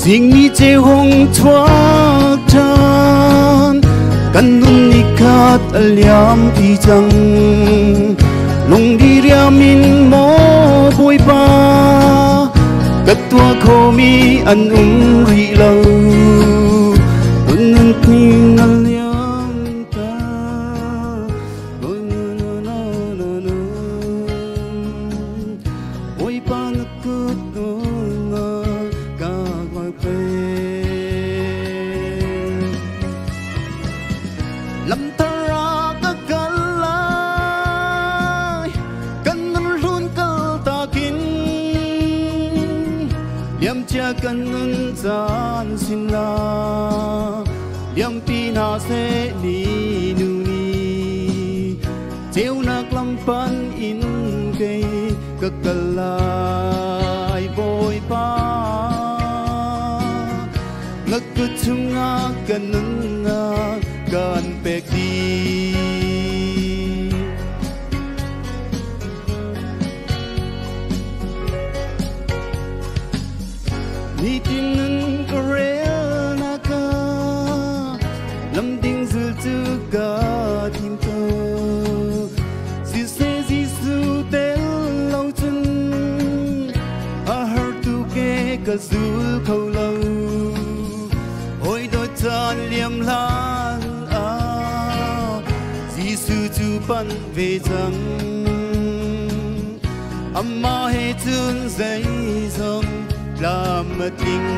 Zing ni ceu hung chuak ṭhan, kan nun ni khat a liam ti cang. Lungdi riam in maw Bawipa, ka tuah khomi an um rih lo. Nun na liam ta. Bawipa na kut na ka pe. Lam thar ah ka kal lai, kan nun hlun kal takin. Liam cia kan nun caan sin la, liampi hna seh ni nu ni. Ceunak lampan in kei ka kal lai Bawipa. Na kut chungah kan nunnak kan pek dih. Nitin nun ka relnak ah lamding zul cu ka thim ko. Siseh Jesuh tel lo cun a har tu ke ka zul. Jesuh cu panh ve cang Amah he cun zeizong tlam a tling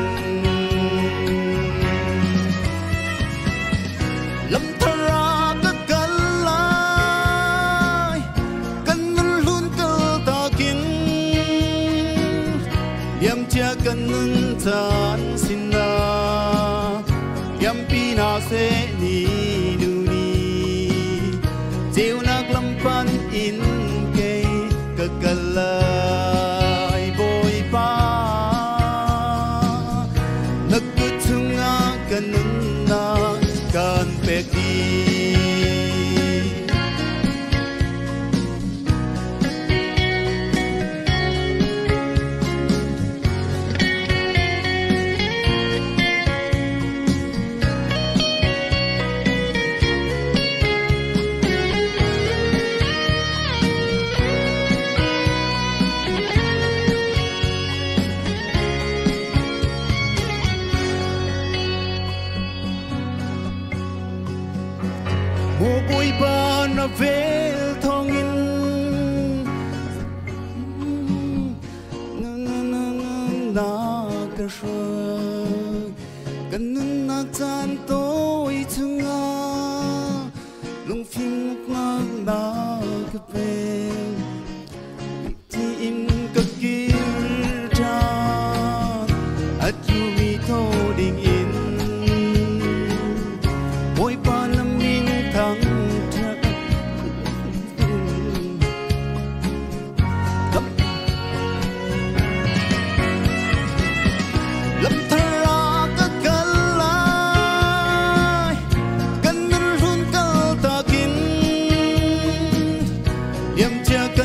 Lamthar ah ka kal lai kan nun hlun kal takin Liamcia kan nun caan sinah Liampi hna seh ni nu ni Ceunak lampan in kei ka kal lai Bawipa Na kut chungah ka nunnak kan pek dih. Maw Bawipa na vel thawngin na na na na na ka hruai kan nunnak caan tawi chungah lungfimnak na ka pek tiin ka kir ṭhan a tlumi tho ding in Bawipa na min thangṭhat Lamthar ah ka kal lai kan nun hlun kal takin liamcia kan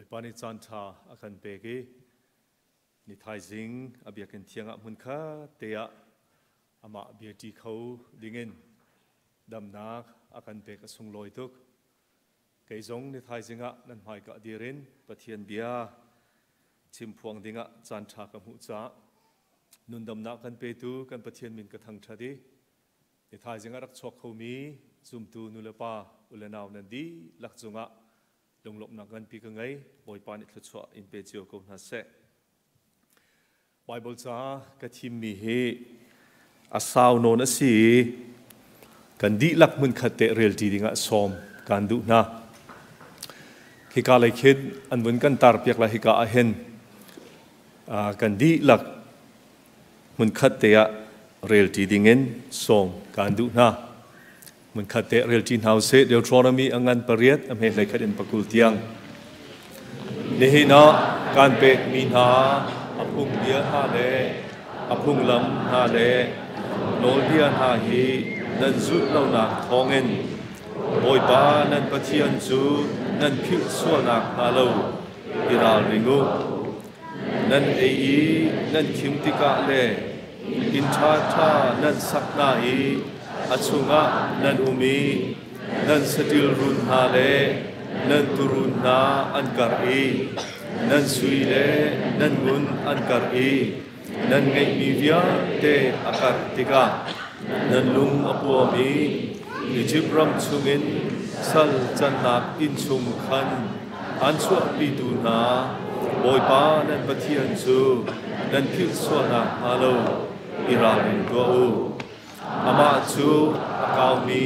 Bawipa nih caan ṭha a kan pek i ni thaizing a biakinn thiang ah hmun khat te ah amah bia ṭi kho dingin damnak a kan pek a sunglawi tuk. Kei zong ni thaizing ah nan hmaika dir in Pathian bia chimphuang dingah caan ṭha ka hmuh caah nundamnak kan petu kan Pathian min ka thangṭhat i ni thaizing ah rak chuak khomi zumtu nulepa ulenau nan dihlak cungah lunglawmhnak nganpi ka ngei. Bawipa nih thluachuah in pe cio ko hna seh. Bible ca ka thimmi hi a sau nawn a si i kan dihlak hmunkhat te relṭi dingah sawm kaan duh hna. Hika lei khin an vun kan tarpiak lai hika ah hin kan dihlak hmunkhat te ah relṭi dingin sawm kaan duh hna. Hmunkhat te relṭi hna usih. Deuteronomy a ngan pariat a hme hleikhat in pakul tiang. Nihin ah kan pekmi hna a phungbia hna le a phunglam hna le nawlbia hna hi nan zulh lonak thawngin Bawipa nan Pathian cu nan philh sualnak hnga lo i ralring u. Nan ei i nan khim tikah le inn ṭhaṭha nan sak hna i a chungah nan um i nan saṭil run hna le nan tuurun hna an karh i nan sui le nan ngun an karh i nan ngeihmi vialte a karh tikah nan lung a puam i Izipt ram chungin sal cannak inn chung khan an chuahpitu hna Bawipa nan Pathian cu nan philh sualnak hnga lo i ralring tuah u. Amah cu a kaumi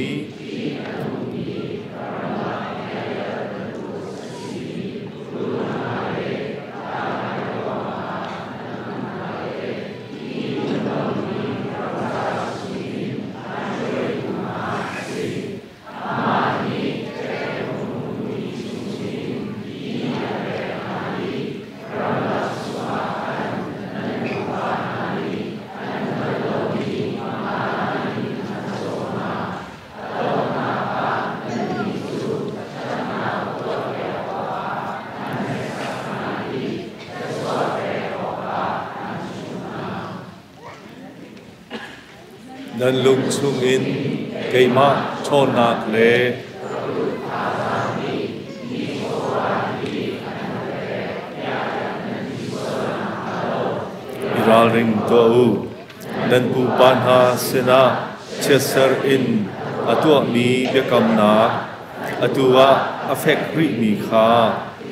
Nan lung chungin keimah ṭhawnnak le i ralring tuah u. Nan pupa hna sinah chiatser in a tuahmi biakamnak atu ah a fek rihmi kha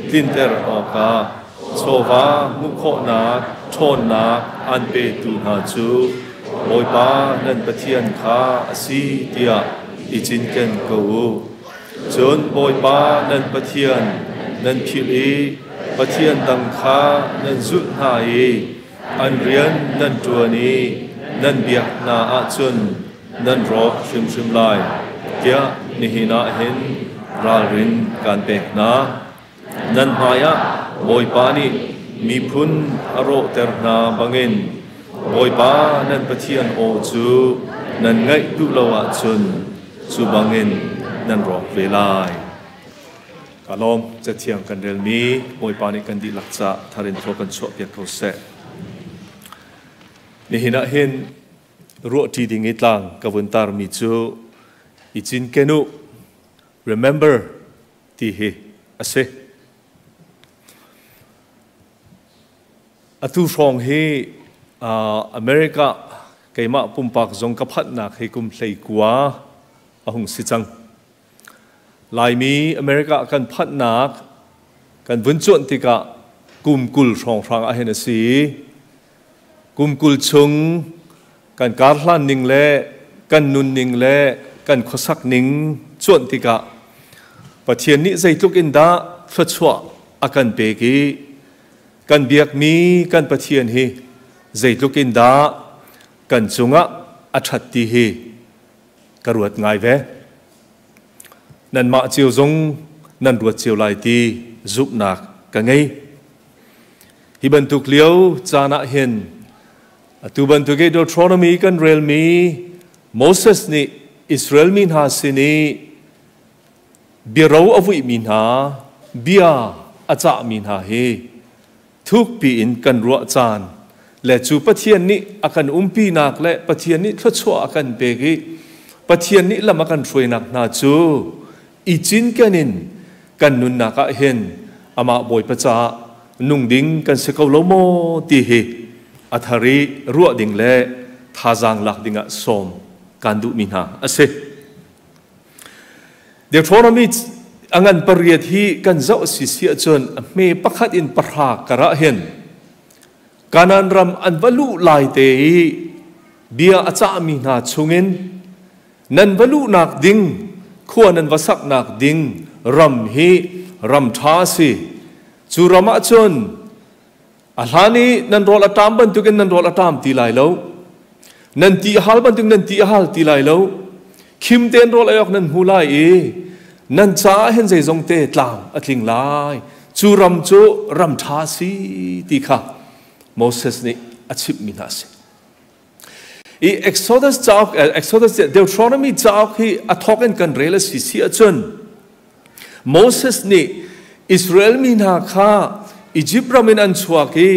tlinter awkah chawva hmuh khawhnak ṭhawnnak aan petu hna cu Bawipa nan Pathian kha a si tiah i cinken ko u. Cun Bawipa nan Pathian nan philh i pathian dang kha nan zulh hna i an rian nan ṭuan i nan biak hna ahcun nan rawk hrimhrim lai, tiah nihin ah hin ralrin kaan pek hna. Nan hmaiah Bawipa nih miphun a rawhter hna bangin Bawipa nan Pathian aw cu nan ngaih duh lo ahcun cu bangin nan rawk ve lai. Ka lawm. Cathiang kan relmi Bawipa nih kan dihlak ca thar in thaw kan chuahpiak ko seh. Nihin ah hin ruahṭi ding i tlang ka vun tarmi cu i cinken u, remember ti hi a si. Atu hrawng hi America keimah pumpak zong ka phanhnak hi kum 19 a hung si cang. Laimi America kan phanhnak kan vun cuanh tikah kum 20 hrawnghrang ah hin a si. Kum 20 chung kan karhlan ning le kan nunning le kan khuasak ning cuanh tikah Pathian nih zeitluk in dah thluachuah a kan pek i kan biakmi kan Pathian hi zeitluk in dah kan cungah a ṭhat ti hi ka ruat ngai ve. Nanmah cio zong nan ruat cio lai ti zumhnak ka ngei. Hi bantuk lio caan ah hin atu bantuk i Deuteronomy kan relmi Moses nih Israel mi hna sin i biaro a vuihmi hna bia a a cahmi hna hi thukpi in kan ruah caan le cu Pathian nih a kan umpinak le Pathian nih thluachuah a kan pek i Pathian nih lam a kan hruainak hna cu i cinken in kan nunnak ah hin amah Bawipa caah nung ding kan si ko lo maw ti hi a thar i ruah ding le thazaang lak dingah sawm kan duhmi hna a si. Deuteronomy a ngan pariat hi kan zoh si si ahcun a hme pakhat in pahra karah hin Kanaan ram an va luh lai te i bia a cahmi hna chungin nan va luhnak ding khua nan va saknak ding ram hi ram ṭha a si. Cu ram ah cun a hlan i nan rawl a ṭam bantukin nan rawl a ṭam ti lai lo. Nan ti a hal bantuk nan ti a hal ti lai lo. Khim tein rawl ei awk nan hmu lai i nan caah hin zeizong te tlam a tling lai. Cu ram cu ram ṭha a si ti kha Moses nih a chimhmi hna a si. I Exodus cauk, Exodus Deuteronomy cauk hi a thawk in kan rel a si si ahcun Moses nih Israel mi hna kha Egypt ram in an chuak i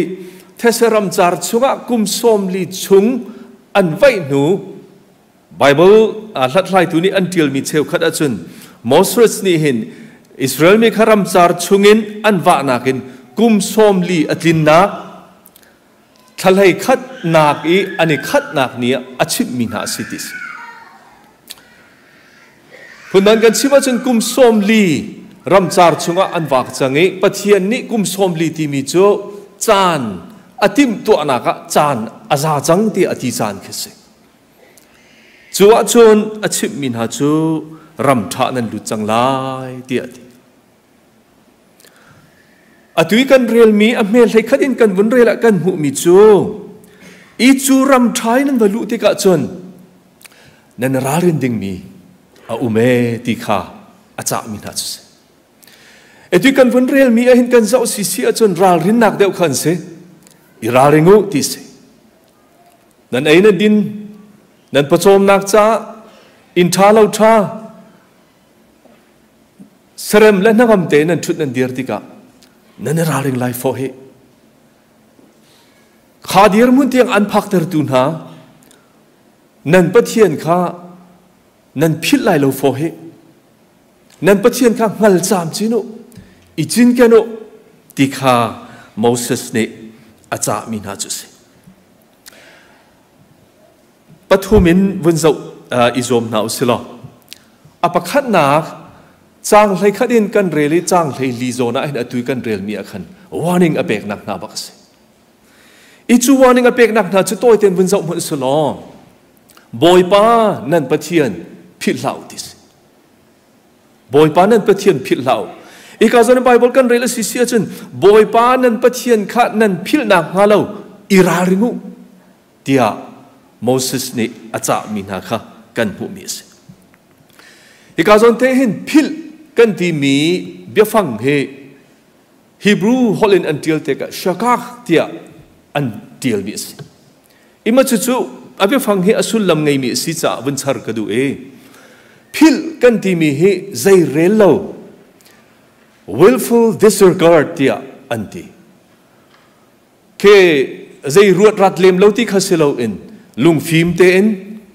these ramcar chungah kum 40 chung an vaih hnu Bible hlathlaitu nih an ṭialmi cheukhat ahcun Moses nih hin Israel mi kha ramcar chungin an vahnak in kum 40 a tlinnak thla khat nak i an i khatnak ni ah a chimhmi hna a si ti si. Phundang kan chim ahcun kum 40 ramcar chungah an vak cang i Pathian nih kum 40 timi cu caan a timhtuahnak ah caan a za cang ti a ti caan khi si. Cu ahcun a chimhmi hna cu ram ṭha nan lut cang lai tiah a ti. Atu i kan relmi a hme hleikhat in kan vun rel ah kan hmuhmi cu i cu ram ṭha in nan va luh tikah cun nan ralrin dingmi a um ee ti kha a cahmi hna cu si. Atu kan vun relmi ahhin kan zoh si si ahcun ralrinnak deuh kha an si. I ralring u ti si. Nan ei nan din, nan pawcawmnak caah inn ṭha lo ṭha, Serem le hnangam tein nan ṭhut nan dir tikah nan i ralring lai fawh hi. Kha dirhmun tiang an phaktertu hna nan Pathian kha nan philh lai lo fawh hi. Nan Pathian kha hngal camcin u, i cinken u ti kha Moses nih a cahmi hna cu a si. Pathum in vun zoh i zuam hna u si law a pakhatnak caang 11 in kan rel i caang 14 zawn ah hin atu kan relmi ah khan warning a peknak hna bak a si. I cu warning a peknak hna cu tawi tein vun zoh hmanh si law Bawipa nan Pathian philh hlah u ti si. Bawipa nan Pathian philh hlah u. Ika zawn Bible kan rel a si si ahcun Bawipa nan Pathian kha nan philhnak hnga lo i ralring u tiah Moses nih a cahmi hna kha kan hmuhmi a si. Hika zawn te hin philh kan timi biafang hi Hebrew holh in an ṭial tikah shakak tiah an ṭialmi a si. Ima cucu a biafang hi a sullam ngeimi a si caah vun char ka duh i philh kan timi hi zei rel lo willful disregard tiah an ti. Ke zei ruat rat lem lo ti kha si loin lungfim tein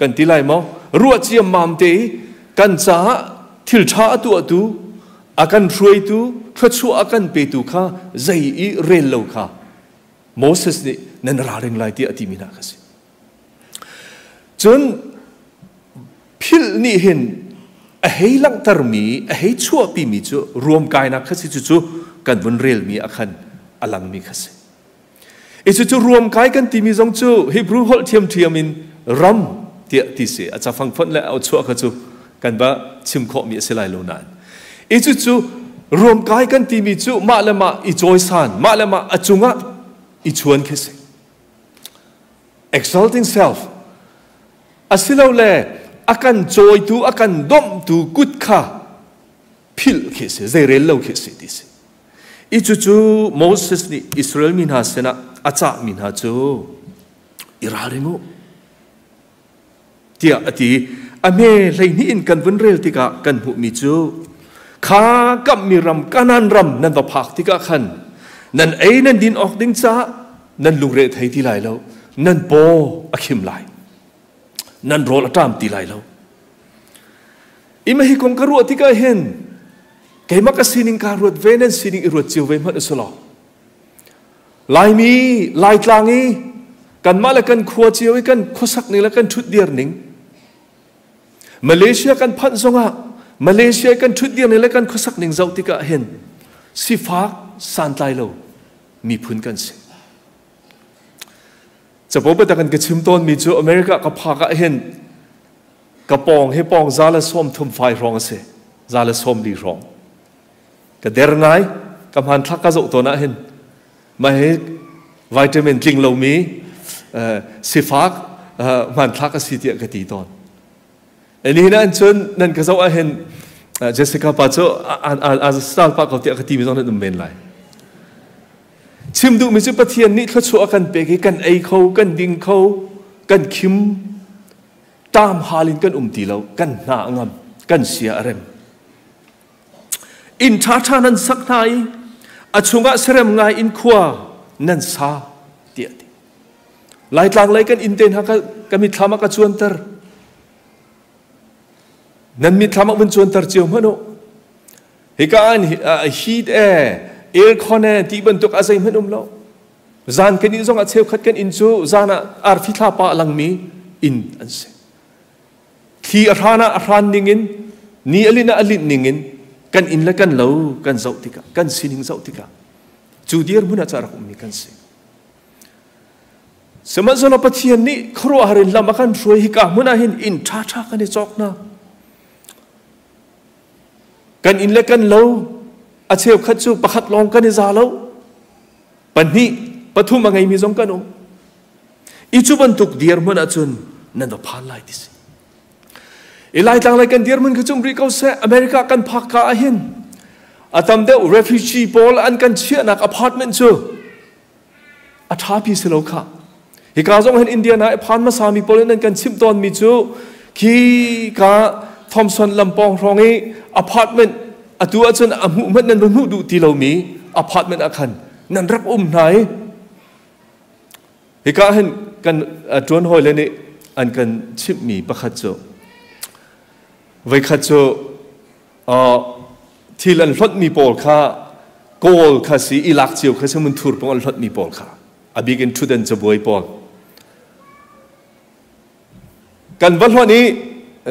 kan ti lai maw ruah ciammam te i kan caah thil ṭha a tuahtu a kan hruaitu thluachuah a kan petu kha zei i rel lo kha Moses nih nan ralring lai tiah a timi hna kha si. Cun philh nih hin a hei langhtermi a hei chuahpimi cu ruamkainak kha si cucu kan vun relmi ah khan a langmi kha si. I cucu ruamkai kan timi zong cu Hebrew holh ṭhiamṭhiam in ram tiah ti si a cafang fonh le a chuah kha cu kan va chim khawhmi a si lai lo nain i cucu ruamkai kan timi cu mah le mah i cawisan mah le mah a cungah i chuan khi si exalting self asilole a kan cawitu a kan domhtu kut kha philh khi si zeirel lo khi si ti si i cucu Moses nih Israel mi hna sinah a cahmi hna cu i ralring u tiah a ti a hme 12 in kan vun rel tikah kan hmuhmi cu Kha kamhmi ram Kanaan ram nan va phak tikah khan nan ei nan din awk ding caah nan lungre thei ti lai lo, nan paw a khim lai, nan rawl a ṭam ti lai lo. Ima hi kong ka ruah tikah hin keimah ka sining kaa ruat ve, nan sining i ruat cio ve hmanh usulaw. Laimi, Laitlang i kanmah le kan khua cio i kan khuasak ning le kan ṭhutdir ning, Malaysia kan phanh zongah Malaysia kan ṭhutdir ning le kan khuasak ning zoh tikah hin sifak santlai lo miphun kan si. Capo biatak in ka chim tawnmi cu America ka phak ah hin ka pawng hi pawng 130 fai hrawng a si, 140 hrawng. Ka der ngai, ka hmanthlak ka zoh tawn ah hin mah hi vitamin tling lomi sifak hmanthlak a si tiah ka ti tawn. Nihin ah cun nan ka zoh ah hin Jessica pa cu a style pa ko tiah ka ti mi zong nan um men lai. Chim duhmi cu Pathian nih thluachuah a kan pek i kan ei kho, kan ding kho, kan khim, ṭam hal in kan um ti lo, kan hna a ngam, kan sia a rem. Inn ṭhaṭha nan sak hna i a chungah serem ngai in khua nan sa tiah ti. Laitlang lei kan inn te hna ka mitthlam ah ka cuanter. Nan mitthlam ah vun cuanter cio hmanh u. Hika an heat e, aircon e ti bantuk a zeihmanh um lo. Zan kan ih zong ah cheukhat kan inn cu zan ah arfi thlapa a langmi inn an si. Thli a hran ah a hran ningin, ni a linh ah a linh ningin kan inn le kan lo kan zoh tikah, kan sining zoh tikah cu dirhmun ah ca rak ummi kan si. Sihmanhsehlaw Pathian nih khuaruahhar in lam a kan hruai hika hmun ah hin inn ṭhaṭha kan i cawk hna. Kan inn le kan lo a cheukhat cu pakhat lawng kan i za lo. Pahnih, pathum a ngeimi zong kan um. I cu bantuk dirhmun ahcun nan va phan lai ti si. I Laitlang lei kan dirhmun kha cum rih ko seh. America kan phak ka ah hin a tam deuh refugee pawl an kan chiahnak apartment cu a ṭhapi si lo kha. Hika zong hin Indiana i phan hmasami pawl in an kan chimh tawnmi cu khi ka Thompson lampawng hrawng i apartment atu ahcun a hmuh hmanh nan va hmuh duh ti lomi apartment ah khan nan rak um hna i hika hin kan ṭuan hawi le nih an kan chimhmi pakhat cu voikhat cu thil an hlonhmi pawl kha kawl kha si i lak cio kha si mun thur pung an hlonhmi pawl kha a bik in ṭhutdan cabuai pawl kan va hlonh i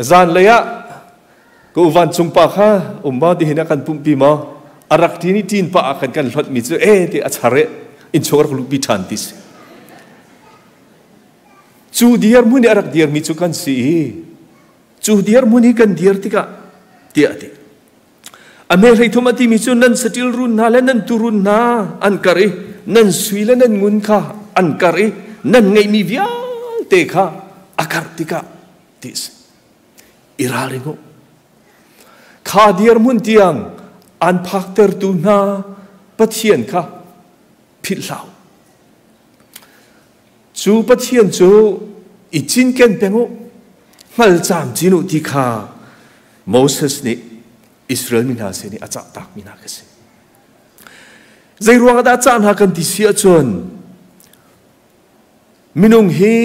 zanlei ah ka u vancung pa kha um ma ti hin a kan pumhpi maw a rak ṭin i ṭin pa ah khan kan hlonhmi cu e ti a char i innchung rak luhpi ṭhan ti si. Cu dirhmun i a rak dirmi cu kan si i cu dirhmun hi kan dir tikah tiah a ti. A hme 33 a timi cu nan saṭil run hna le nan turun hna an karh i nan sui le nan ngun kha an karh i nan ngeihmi vialte kha a karh tikah ti a si. I ralring u. Kha dirhmun tiang an phaktertu hna Pathian kha philh hlah u. Cu Pathian cu i cinken peng u, hngal camcin u ti kha Moses nih Israel mi hna sin i a cahtakmi hna kha si. Zei ruangah dah cah hna kan ti si ahcun minung hi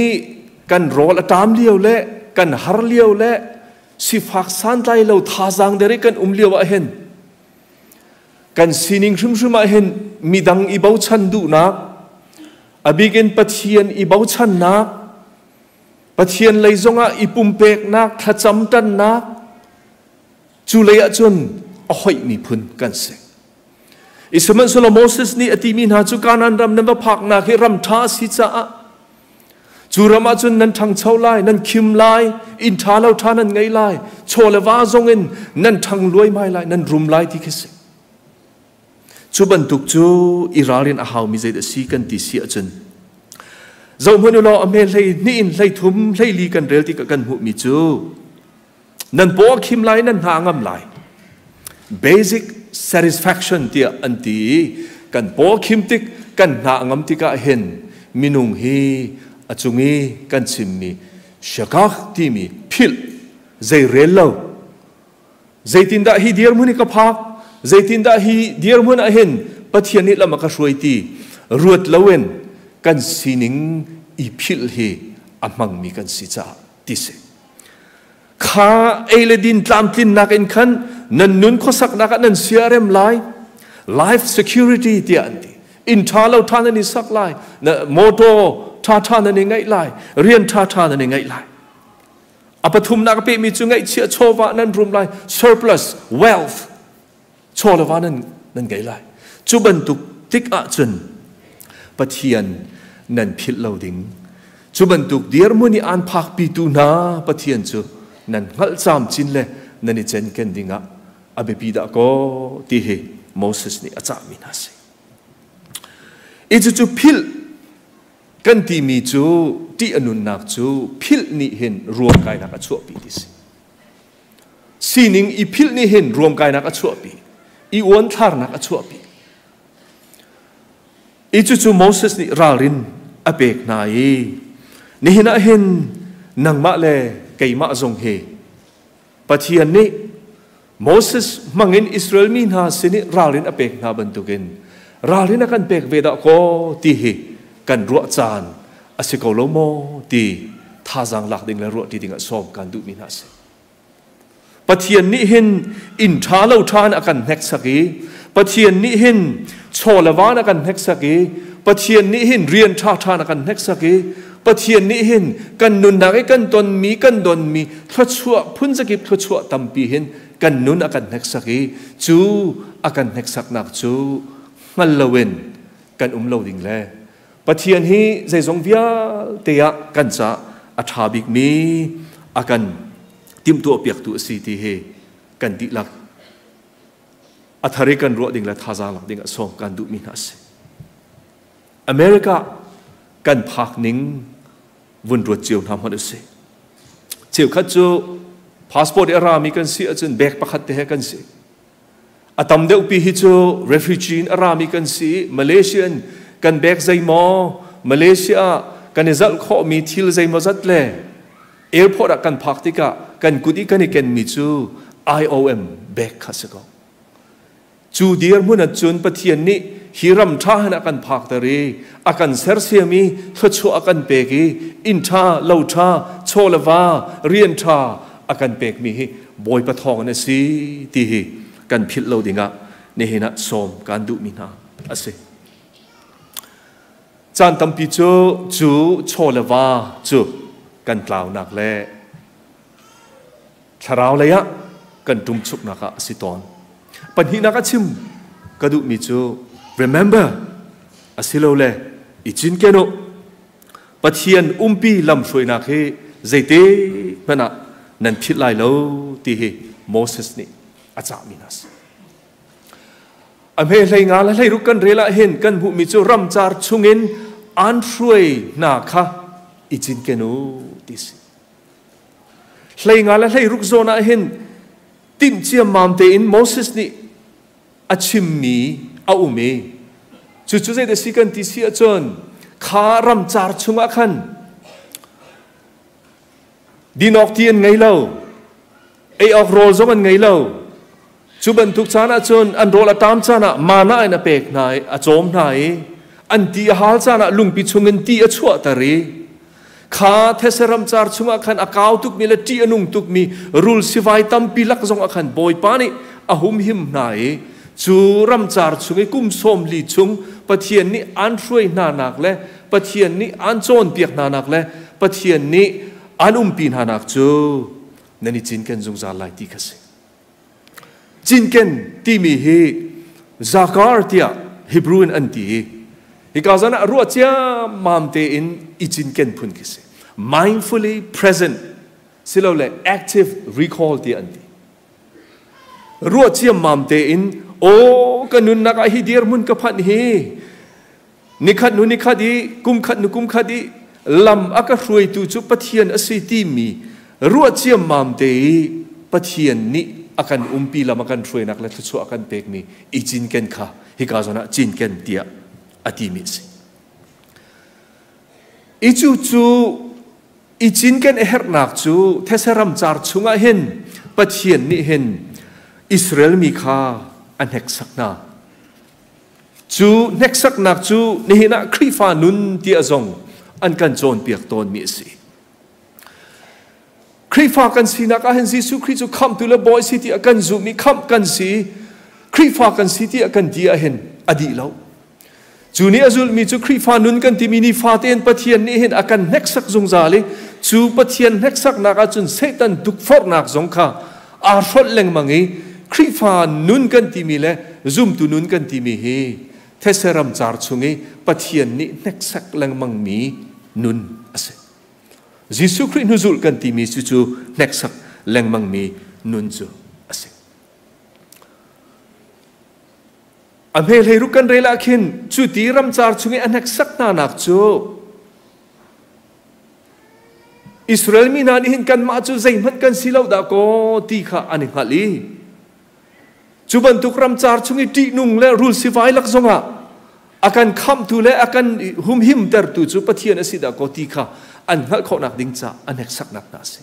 kan rawl a ṭam lio le kan har lio le sifak santlai lo thazaang der i kan um lio ah hin kan sining hrimhrim ah hin midang i bochan duhnak, a bik in Pathian i bochannak, Pathian lei zongah i pumpeknak, thlacam ṭannak, cu lei ahcun a hoih miphun kan si. I sihmanhsehlaw Moses nih a timi hna cu Kanaan ram nan va phaknak hi ram ṭha a si caah cu ram ahcun nan ṭhangcho lai, nan khim lai, inn ṭha lo ṭha nan ngei lai, chaw le va zongin nan ṭhang luaimai lai, nan rum lai ti khi si. Cu bantuk cu i ralrin a haumi zeidah a si kan ti si ahcun zohhmanh u law a hme 12 in 33 14 kan rel tikah kan hmuhmi cu nan paw a khim lai, nan hna a ngam lai, basic satisfaction tiah an ti i kan paw a khim tik, kan hna a ngam tikah hin minung hi a cung i kan chimmi shakak timi philh, zei rel lo. Zeitindah hi dirhmun hi ka phak? Zeitindah hi dirhmun ah hin Pathian nih lam a ka hruai ti ruat loin kan sining i philh hi a hmangmi kan si caah ti si. Kha ei le din tlamtlinnak in khan nan nun khuasaknak ah nan siarem lai. Life security tiah an ti. Inn ṭha lo ṭha nan i sak lai. Motor ṭha ṭha nan i ngeih lai. Rian ṭha ṭha nan i ngeih lai. A pathumnak a pehmi cu ngaihchiah chawva nan rum lai. Surplus, wealth, chaw le va nan, nan ngei lai. Cu bantuk tik ahcun Pathian nan philh lo ding. Cu bantuk dirhmun i aan phakpitu hna Pathian cu nan hngalh camcin le nan i cenken dingah a biapi dah kaw ti hi Moses nih a cahmi hna si. I cucu philh kan timi cu ṭih a nunnak cu philh nih hin ruamkainak a chuahpi ti si. Sining i philh nih hin ruamkainak a chuahpi, i uanthlarnak a chuahpi. I cucu Moses nih ralrin a pek hna i nihin ah hin nangmah le keimah zong hi Pathian nih Moses hmangin Israel mi hna sin i ralrin a pek hna bantukin ralrin a kan pek ve dah kaw ti hi kan ruah caan a si ko lo maw ti thazaang lak ding le ruah ti ding ah sawm kan duhmi hna a si. Pathian nih hin inn ṭha lo ṭha in a kan hneksak i Pathian nih hin chaw le van a kan hneksak i Pathian nih hin rian ṭha ṭha in a kan hneksak i Pathian nih hin kan nunnak i kan tonmi kan donmi thluachuah phunzakip thluachuah tampi hin kan nun a kan hneksak i cu a kan hneksaknak cu hngal loin kan um lo ding le Pathian hi zeizong vialte ah kan caah a ṭha bikmi a kan timhtuahpiaktu a si ti hi kan dihlak a thar i kan ruah ding le thazaang lak ding ah sawm kan duhmi hna a si. America kan phak ning vun ruat cio hna hmanh usih. Cheukhat cu passport i a rami kan si ahcun bag pakhat te he kan si. A tam deuh pi hi cu refugee in a rami kan si. Malaysia in kan bag zeimaw, Malaysia ah kan i zalh khawhmi thil zeimaw zat le airport ah kan phak tikah kan kut i kan i kenmi cu IOM bag kha si ko. Cu dirhmun ahcun Pathian nih hi ram ṭha hin a kan phakter i a kan sersiam i thluachuah a kan pek i inn ṭha, lo ṭha, chaw le va, rian ṭha a kan pekmi hi Bawipa thawngin a si ti hi kan philh lo dingah nihin ah sawm kaan duhmi hna a si. Caan tampi cu cu chaw le va cu kan tlaunak le Thlarau lei ah kan ṭumchuknak ah a si tawn. Pahnihnak a chim ka duhmi cu remember asilole i cinken u. Pathian umpi lamhruainak hi zeite hmanh ah nan philh lai lo ti hi Moses nih a cahmi hna a si. A hme hlei nga le hlei ruk kan rel ah hin kan hmuhmi cu ramcar chungin an hruai hna kha i cinken u ti si. Hleinga le hleiruk zawn ah hin timh ciammam tein Moses nih a chimmi a um i cucu zeidah si kan ti si ahcun kha ramcar chungah khan dinawk ti an ngei lo ei awk rawl zong an ngei lo cu bantuk caan ahcun an rawl a ṭam caan ah mana in a pek hna i a cawm hna i an ti a hal caan ah lungpi chungin ti a chuahter i kha these ramcar chungah khan a kau tukmi le ṭih a nung tukmi rul sivai tampi lak zongah khan Bawipa nih a humhim hna i cu ramcar chung i kum 40 chung Pathian nih an hruai hna nak le Pathian nih an cawnpiak hna nak le Pathian nih an umpi hna nak cu nan i cinken zungzal lai ti kha si. Cinken timi hi zakar tiah Hebrew in an ti i hika zan ah ruah ciammam tein i cinken phun khi si. Mindfully present silole active recall tiah an ti. Ruah ciammam tein aw ka nunnak ah hi dirhmun ka phanh hi nikhat hnu nikhat i kum khat hnu kum khat i lam a ka hruaitu cu Pathian a si timi ruah ciammam te i Pathian nih a kan umpi lam a kan hruainak le thluachuah a kan pekmi i cinken kha hika zawn ah cinken tiah a timi a si. I cu cu i cinken a herhnak cu these ramcar chungah hin Pathian nih hin Israel mi kha a hneksak hna. Cu hneksaknak cu nihin ah Khrihfa nun tiah zong an kan cawnpiak tawnmi a si. Khrihfa kan sinak ah hin Jesuh Khrih cu khamhtu le bawi si tiah kan zumh i khamh kan si, Khrihfa kan si tiah kan ti ahhin a dih lo. Cu nih a zulhmi cu Khrihfa nun kan timi nifate in Pathian nih hin a kan hneksak zungzal i cu Pathian hneksaknak ahcun Satan tukforhnak zong kha aa hrolh lengmang i Khrihfa nun kan timi le zumtu nun kan timi hi these ramcar chung i Pathian nih hneksak lengmangmi nun a si. Jesuh Khrih hnuzulh kan timi cu cu hneksak lengmangmi nun cu a si. A hme hleiruk kan rel ah khin cu ti ramcar chung i a hneksak hna nak cu Israel mi hna nih hin kanmah cu zeihmanh kan si lo dah kaw ti kha an i hngalh i cu bantuk ramcar chung i ṭihnung le rul sivai lak zongah a kan khamhtu le a kan humhimtertu cu Pathian a si dah kaw ti kha an hngalh khawhnak ding ca a hneksaknak hna a si.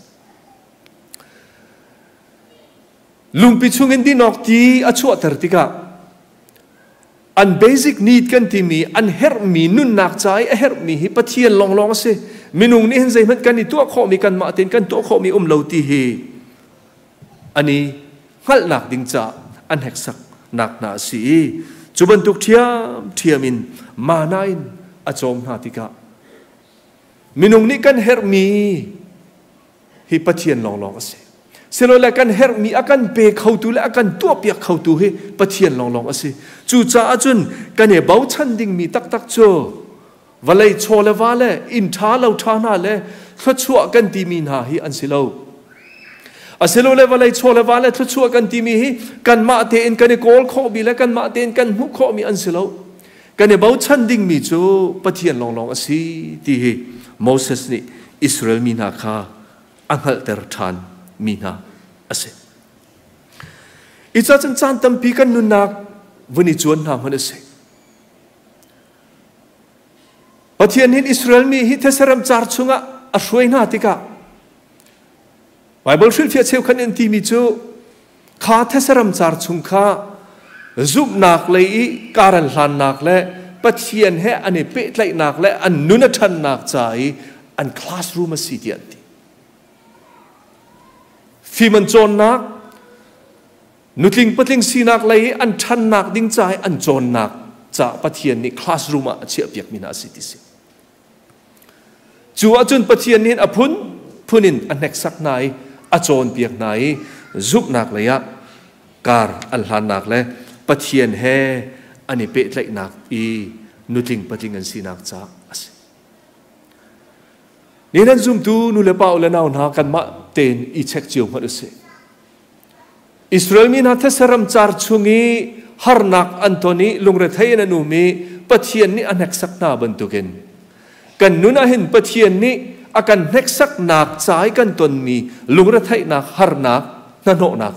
Lungpi chungin dinawk ti a chuahter tikah an basic need kan timi an herhmi nunnak ca i a herhmi hi Pathian lawnglawng a si. Minung nih hin zeihmanh kan i tuah khawhmi kanmah tein kan tuah khawhmi um lo ti hi an i hngalhnak ding caah an heksaknak hna a si i cu bantuk ṭhiamṭhiam in mana in a cawm hna tikah minung nih kan herhmi hi Pathian lawnglawng a si. Silole kan herhmi a kan pe khotu le a kan tuahpiak khotu hi Pathian lawnglawng a si. Cucaah cun kan i bochan dingmi taktak cu vawlei chaw le va le inn ṭha lo ṭha hna le thluachuah kan timi hna hi an si lo. Asilole vawlei chaw le va le thluachuah kan timi hi kanmah tein kan i kawl khawhmi le kanmah tein kan hmuh khawhmi an si lo. Kan i bochan dingmi cu Pathian lawnglawng a si ti hi Moses nih Israel mi hna kha a hngalhter ṭhan mi hna a si. I cun caan tampi kan nunnak vun i cuan hna hmanh a si. Pathian hin Israel mi hi thesaram car chungah a hruai hna tikah Bible hrilhfiah cheukhat in timi cu kha thesaram car chung kha zumhnak lei i kar an hlannak le Pathian he an i pehtlaihnak le an nun a ṭhannak ca i an classroom a si tiah an ti. Fim an cawnnak, nutling patling sinak lei i an ṭhannak ding ca i an cawnnak ca Pathian nih classroom ah a chiahpiakmi hna a si ti si. Cu ahcun Pathian nih a phunphun in a hneksak hna i a cawnpiak hna i zumhnak lei ah kar an hlannak le Pathian he an i pehtlaihnak i nutling patling an sinak caah a si. Ni nan zumtu nu le pa u le nau hna kanmah tein i check cio hmanh u sih. Israel mi hna these ramcar chung i harnak an ton i lungrethei in an um i Pathian nih a hneksak hna bantukin kan nun ah hin Pathian nih a kan hneksaknak ca i kan tonmi lungretheihnak harnak hnahnawhnak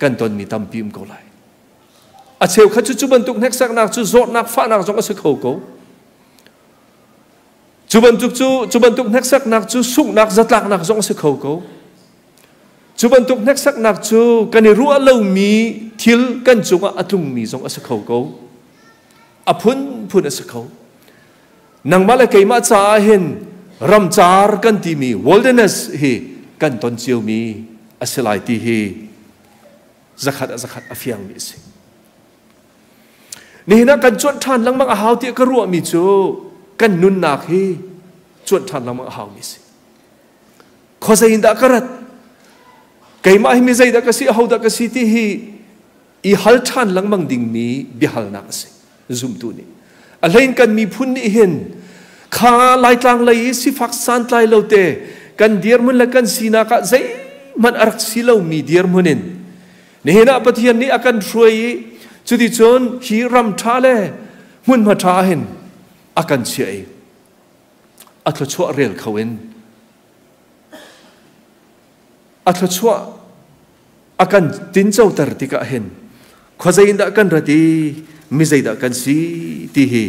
kan tonmi tampi um ko lai. A cheukhat cu cu bantuk hneksaknak cu zawtnak fahnak zong a si kho ko. Cu bantuk cu cu bantuk hneksaknak cu sunghnak zatlaknak zong a si kho ko. Cu bantuk hneksaknak cu kan i ruah lomi thil kan cungah a tlungmi zong a si kho ko. A phunphun a si kho. Nangmah le keimah caah hin ramcar kan timi wilderness hi kan ton ciomi a si lai ti hi zakhat a zakhat a fiangmi a si. Nihin ah kan cuanh ṭhan lengmang a hau tiah ka ruahmi cu kan nunnak hi cuanh ṭhan lengmang a haumi a si. Khuazei in dah ka rat? Keimah hi mi zeidah ka si, ahodah ka si ti hi i hal ṭhan lengmang dingmi biahalnak a si. Zumtu nih. A hlein kan miphun nih hin kha Laitlang lei i sifak santlai lo te kan dirhmun le kan sinak ah zeihmanh a rak si lomi dirhmun in nihin ah Pathian nih a kan hruai i cuticun hi ram ṭha le hmunhma ṭha hin a kan chiah i a thluachuah rel kho in a thluachuah a kan tincoter tikah hin khuazei in dah kan rat i mi zeidah kan si ti hi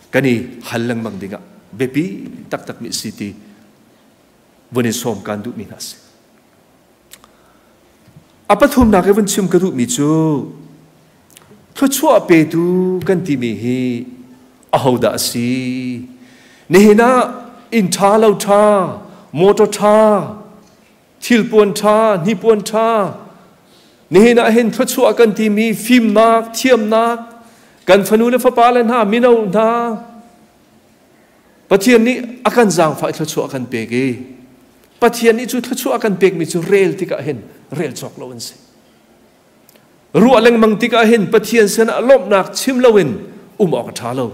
kan i hal lengmang dingah biapi taktak mi si ti vun i sawm kan duhmi hna si. A pathumnak i vun chim ka duhmi cu thluachuah petu kan timi hi ahodah a si? Nihin ah inn ṭha lo ṭha, motor ṭha, thilpuan ṭha, hnipuan ṭha, nihin ah hin thluachuah kan timi fimnak, thiamnak, kan fanu le fapa le hna, mino hna, Pathian nih a kan zaangfah i thluachuah a kan pek i Pathian nih cu thluachuah a kan pekmi cu rel tikah hin rel cawk lo an si. Ruah lengmang tikah hin Pathian sinah lawmhnak chim loin um awk a ṭha lo.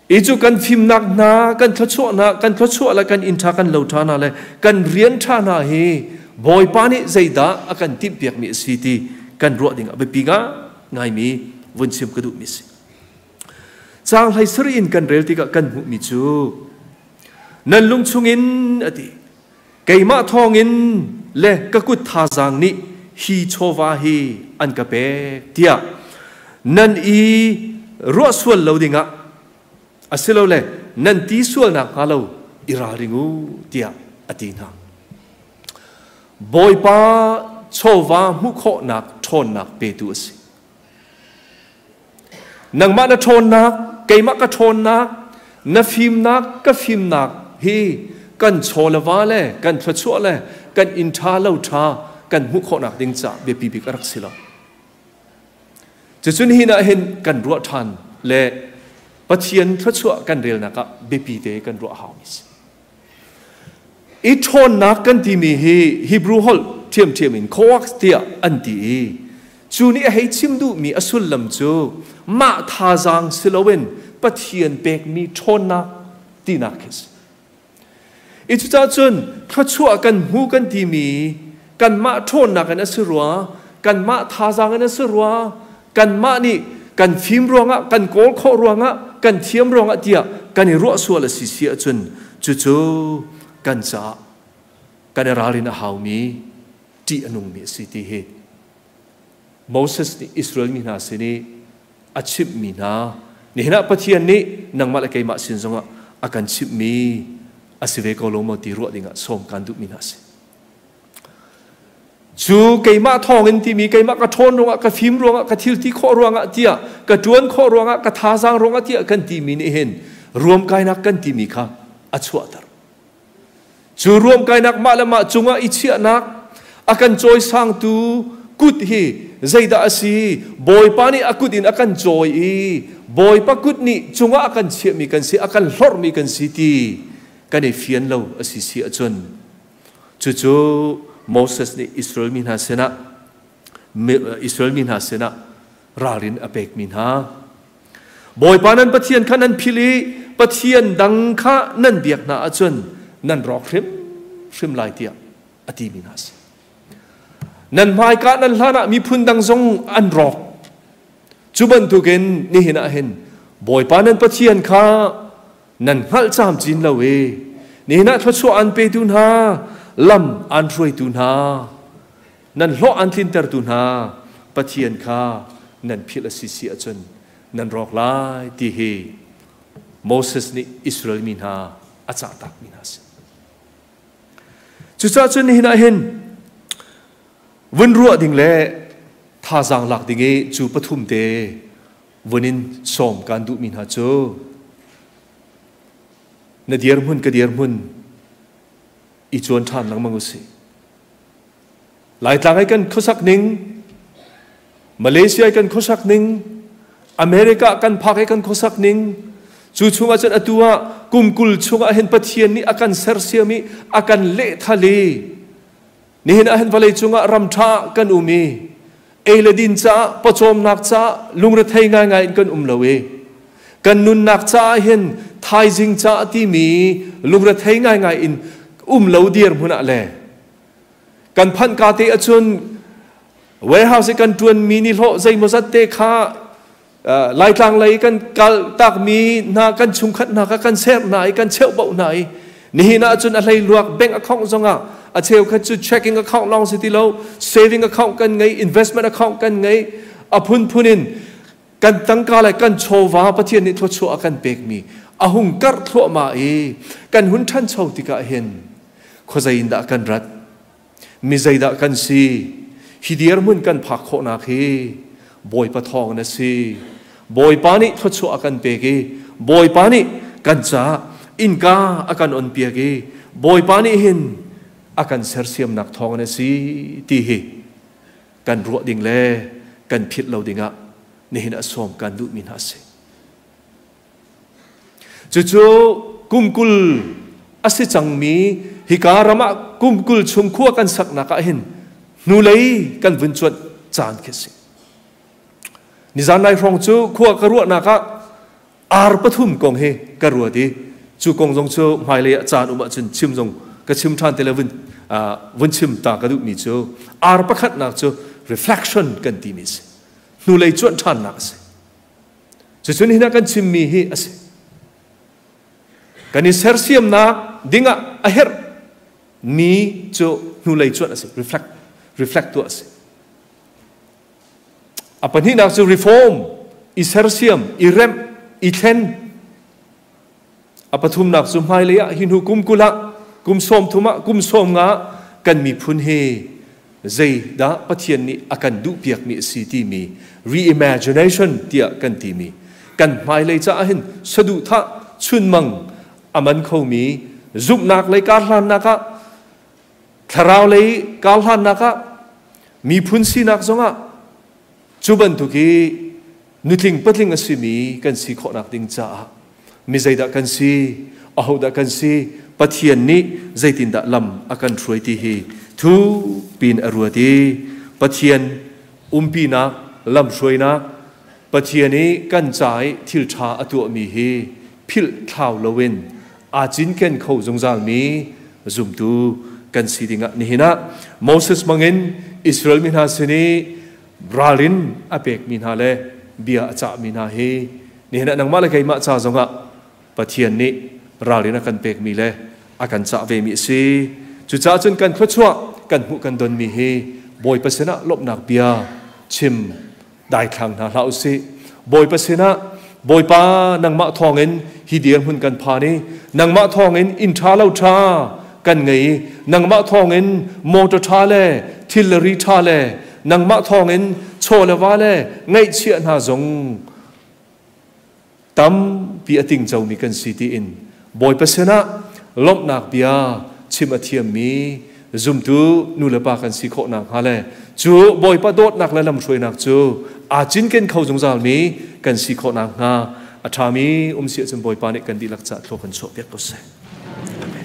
I cu kan fimnak hna, kan thluachuah hna, kan thluachuah le kan inn ṭha, kan lo ṭha hna le kan rian ṭha hna hi Bawipa nih zeidah a kan timhpiakmi a si ti kan ruah ding a biapi ngaimi vun chim ka duhmi a si. Caang hlei sarih in kan rel tikah kan hmuhmi cu nan lung chungin a ti keimah thawngin le ka kut thazaang nih hi chawva hi an ka pek tiah nan i ruah sual lo dingah asilole nan ti sual nakhnga lo i ralring u tiah a ti hna. Bawipa chawva hmuh khawhnak ṭhawnnak petu a si. Nangmah na ṭhawnnak, keimah ka ṭhawnnak, na fimnak, ka fimnak hi kan chaw le va le kan thluachuah le kan inn ṭha lo ṭha kan hmuh khawhnak ding caah biapi bik a rak si lo. Cucun hi ah hin kan ruah ṭhan le Pathian thluachuah kan relnak ah biapi te kan ruah hau mi si. I ṭhawnnak kan timi hi Hebrew holh ṭhiamṭhiam in koach tiah an ti i cu nih a hei chim duhmi a sullam cu mah thazaang si loin Pathian pekmi ṭhawnnak tinak khi a si. I cucaah cun thluachuah kan hmu kan timi kanmah ṭhawnnak in a si rua, kanmah thazaang in a si rua, kanmah nih kan fim ruangah kan kawl khawh ruangah kan thiam ruangah tiah kan i ruah sual a si si ahcun cucu kan caah kan i ralrin a haumi ṭih a nungmi a si ti hi Moses nih Israel mi hna sin i a chimhmi hna nihin ah Pathian nih nangmah le keimah sin zongah a kan chimhmi a si ve ko lo maw ti ruah dingah sawm kan duhmi hna a si. Cu keimah thawngin timi keimah ka ṭhawn ruangah ka fim ruangah ka thil ti khawh ruangah tiah ka ṭuan khawh ruangah ka thazaang ruangah tiah kan timi nih hin ruamkainak kan timi kha a chuahter. Cu ruamkainak mah le mah cungah i chiahnak a kan cawisangtu kut hi zeidah a si? Bawipa nih a kut in a kan cawi i Bawipa kut nih cungah a kan chiahmi kan si, a kan hlorhmi kan si ti kan i fian lo a si si ahcun Cucu Moses nih Israel mi hna sinah Israel mi hna sinah ralrin a pekmi hna. Bawipa nan Pathian kha nan philh i Pathian dang kha nan biak hna ahcun nan rawk hrimhrim lai tiah a timi hna a si. Nan hmaika nan hlan ah miphun dang zong an rawk. Cu bantukin nihin ah hin Bawipa nan Pathian kha nan hngalh camcin lo i nihin ah thluachuah an petu hna lam an hruaitu hna nan hlawh an tlintertu hna Pathian kha nan philh a si si ahcun nan rawk lai ti hi Moses nih Israel mi hna a cahtakmi hna a si. Cucaah cun nihin ah hin vun ruah ding le thazaang lak ding i cu pathum te vun in sawm kaan duhmi hna cu na dirhmun ka dirhmun i cuan ṭhan lengmang u sih. Laitlang i kan khuasak ning, Malaysia i kan khuasak ning, America kan phak i kan khuasak ning, cu chungah cun atu ah kum 20 chungah hin Pathian nih a kan sersiam i a kan lehthal i Nihin ah hin vawlei cungah ram ṭha kan um i ei le din caah pawcawmnak caah lungrethei ngaingai in kan um lo i kan nunnak caah hin thaizing caah timi lungrethei ngaingai in um lo dirhmun ah le kan phanh ka te ahcun warehouse i kan ṭuanmi ni hlawh zeimawzat te kha Laitlang lei kan kal takmi hna kan chungkhat hna kha kan ser hna i kan cheuhboh hna i nihin ah cun a hleihluak bank account zongah a cheukhat cu checking account lawng si ti lo saving account kan ngei investment account kan ngei a phunphun in kan tangka le kan chawva Pathian nih thluachuah a kan pekmi a hung karh thluahmah i kan hun ṭhancho tikah hin khuazei in dah kan rat? Mi zeidah kan si? Hi dirhmun kan phak khawhnak hi Bawipa thawng na si. Bawipa nih thluachuah a kan pek i Bawipa nih kan caah innka a kan onpiak i Bawipa nih hin a kan sersiamnak thawng na si ti hi kan ruah ding le kan philh lo dingah nihin ah sawm kan duhmi hna a si. Cucu kum 20 a si cangmi hika ram ah kum 20 chung khua kan saknak ah hin hnulei kan vun cuanh caan khi a si. Nizan nai hrawng cu khua ka ruahnak ah ar pathum kong hi ka ruat i cu kong zong cu hmailei ah caan um ahcun chim zong ka chim ṭhan te le vun chim ta ka duhmi cu ar pakhatnak cu reflection kan timi a si. Hnulei cuanh ṭhannak a si. Cucun hin ah kan chimmi hi a si. Kan i sersiamnak dingah a herh mi cu hnulei cuanh a si, reflect tuah a si. A pahnihnak cu reform, i sersiam, i remh, i thlen. A pathumnak cu hmailei ah hi hnu kum 20 ah, kum 30 ah, kum 50 ah kan miphun hi zeidah Pathian nih a kan duhpiakmi a si timi reimagination tiah kan timi kan hmailei caah hin saduhthah chunmang a man khomi zumhnak lei karhlannak ah thlarau lei karhlannak ah miphun sinak zongah cu bantuk i nutling patling a simi kan si khawhnak ding caah mi zeidah kan si, ahodah kan si, Pathian nih zeitindah lam a kan hruai ti hi thu pin a ruat i Pathian umpinak, lamhruainak, Pathian i kan ca i thil ṭha a tuahmi hi philh thlau loin aa cinken kho zungzalmi zumtu kan si dingah nihin ah Moses hmangin Israel mi hna sin i ralrin a pekmi hna le bia a cahmi hna hi nihin ah nangmah le keimah ca zongah Pathian nih ralrin a kan pekmi le a kan cah vemi a si. Cucaah cun kan thluachuah kan hmuh kan donmi hi Bawipa sinah lawmhnak bia chim daithlang hna hlah usih. Bawipa sinah Bawipa nangmah thawngin hi dirhmun kan phan i nangmah thawngin inn ṭha lo ṭha kan ngei i nangmah thawngin motor ṭha le thil le ri ṭha le nangmah thawngin chaw le va le ngaihchiah hna zong tampi a tingcomi kan si tiin Bawipa sinah lawmhnak bia chim a thiammi zumtu nu le pa kan si khawh nakhnga le cu Bawipa dawtnak le lamhruainak cu aa cinken kho zungzalmi kan si khawh nakhnga a ṭhami um si ahcun Bawipa nih kan dihlak caah thlua kan chuahpiak ko seh. Amen.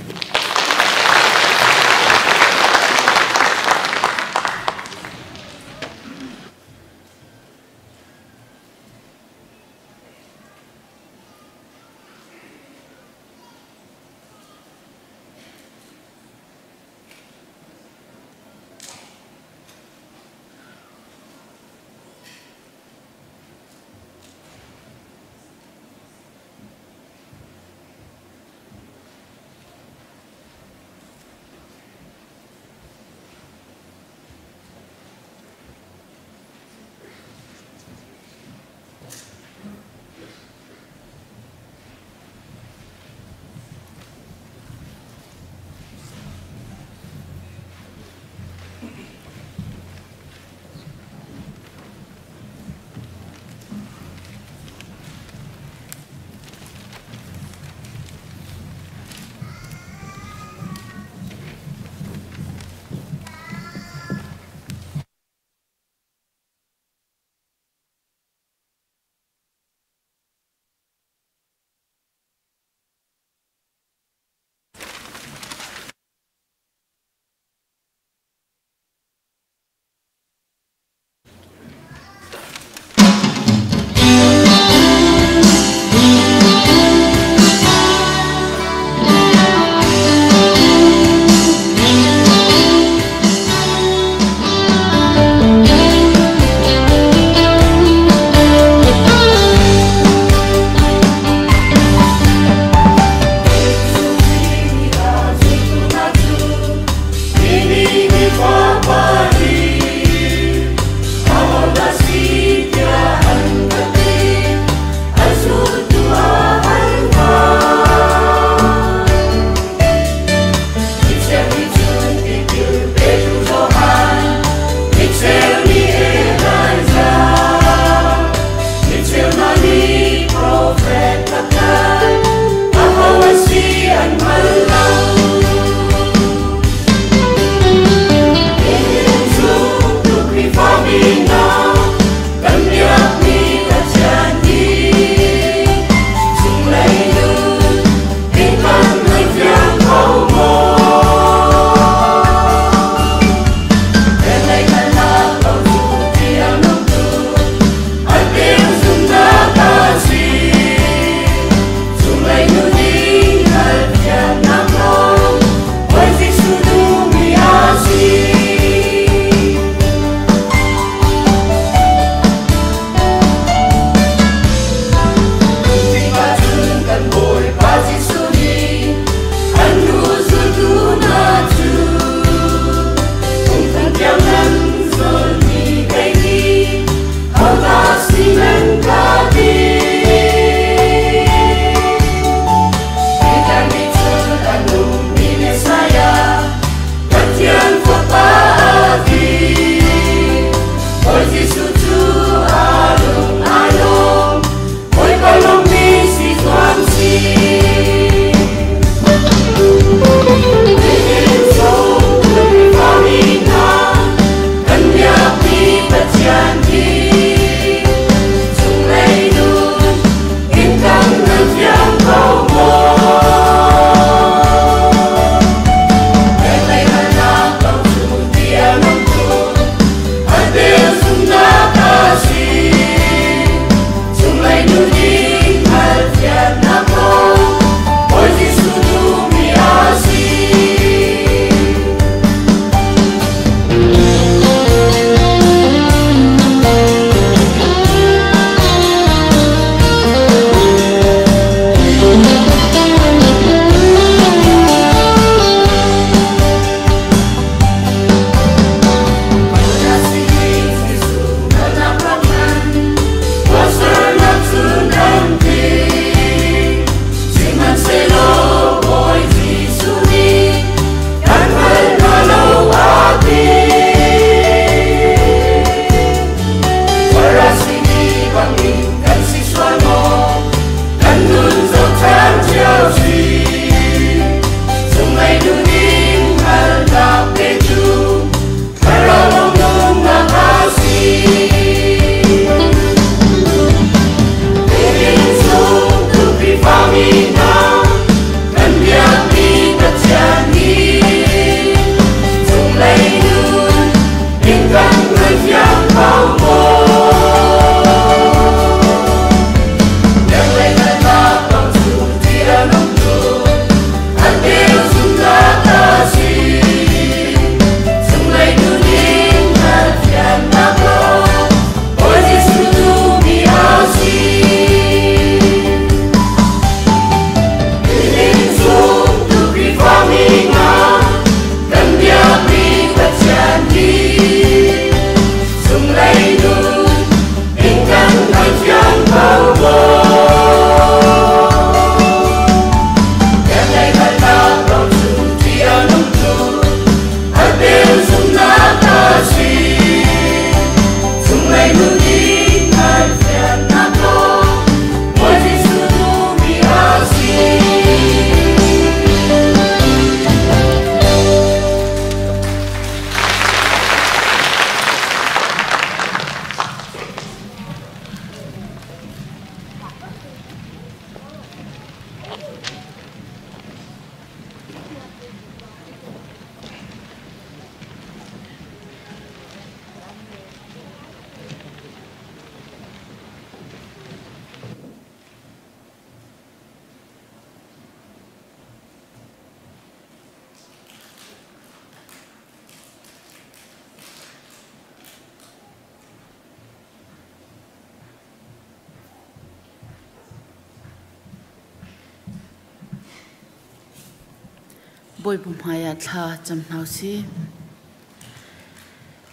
Bawipa hmaiah thla cam hna usih.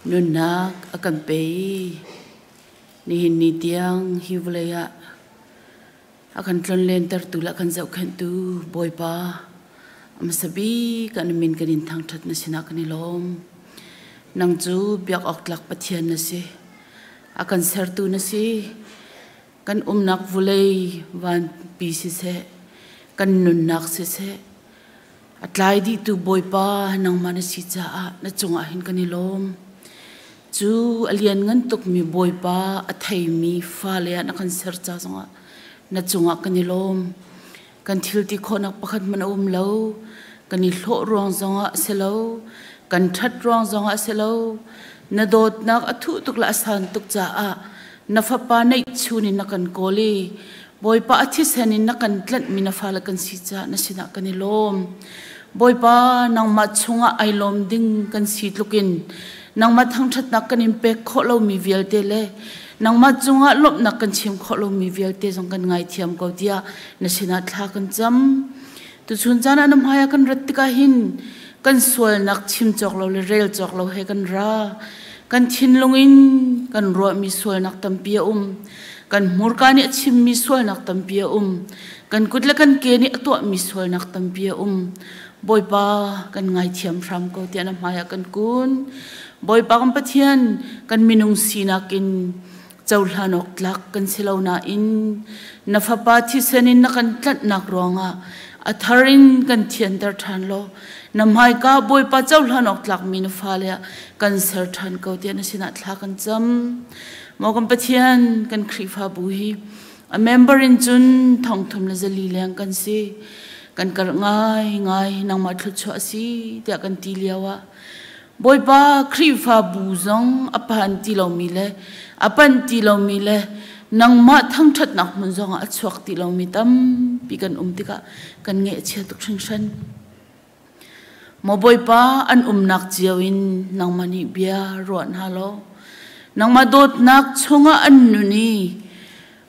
Nunnak a kan pe i nihin ni tiang hi vawlei ah a kan tlonlentertu le a kan zohkhenhtu Bawipa a hmasa bik ah na min kan in thangṭhat na sinah kan i lawm. Nang cu biak awk tlak Pathian na si. A kan sertu na si. Kan umnak vulei vanpi siseh, kan nunnak siseh, a tlai dihtu Bawipa nangmah na si caah na cungah hin kan i lawm. Cu a lianngan tukmi Bawipa a theimi fale ah na kan ser ca zongah na cungah kan i lawm. Kan thil ti khawhnak pakhat hmanh a um lo. Kan i hlawh ruang zongah a si lo. Kan ṭhat ruang zongah a si lo. Na dawtnak a thuh tuk le a san tuk caah na fapa neihchun in na kan kawl i Bawipa a thisen in na kan tlanhmi na fale kan si caah na sinah kan i lawm. Bawipa, nangmah chungah ai lawm ding kan si tlukin nangmah thangṭhatnak kan in pek khawh lomi vialte le nangmah cungah lawmhnak kan chim khawh lomi vialte zong kan ngaithiam ko tiah na sinah thla kan cam. Tuchun caan ah na hmaiah kan rat tikah hin kan sualnak chim cawk lo le rel cawk lo he kan ra. Kan thinlung in kan ruahmi sualnak tampi a um. Kan hmurka nih a chimmi sualnak tampi a um. Kan kut le kan ke nih a tuahmi sualnak tampi a um. Bawipa kan ngaithiam hram ko tiah na hmaiah kan kun. Bawipa kan Pathian kan minung sinak in cohlan awk tlak kan si lo nain na fapa thisen in na kan tlanhnak ruangah a thar in kan thianter ṭhan law na hmaika Bawipa cohlan awk tlakmi na fale ah kan ser ṭhan ko tiah na sinah thla kan cam. Maw kan Pathian kan Khrihfabu hi a member in cun thongthum le zali leng kan si. Kan karh ngai ngai nangmah thluachuah a si tiah kan ti lio ah Bawipa Khrihfabu zong a phan ti lomi le a panh ti lomi le nangmah thangṭhatnak hmun zongah a chuak ti lomi tampi kan um tikah kan ngaihchia tuk hringhran. Maw Bawipa an umnak cio in nangmah nih bia ruah hna law nangmah dawtnak chungah an nun i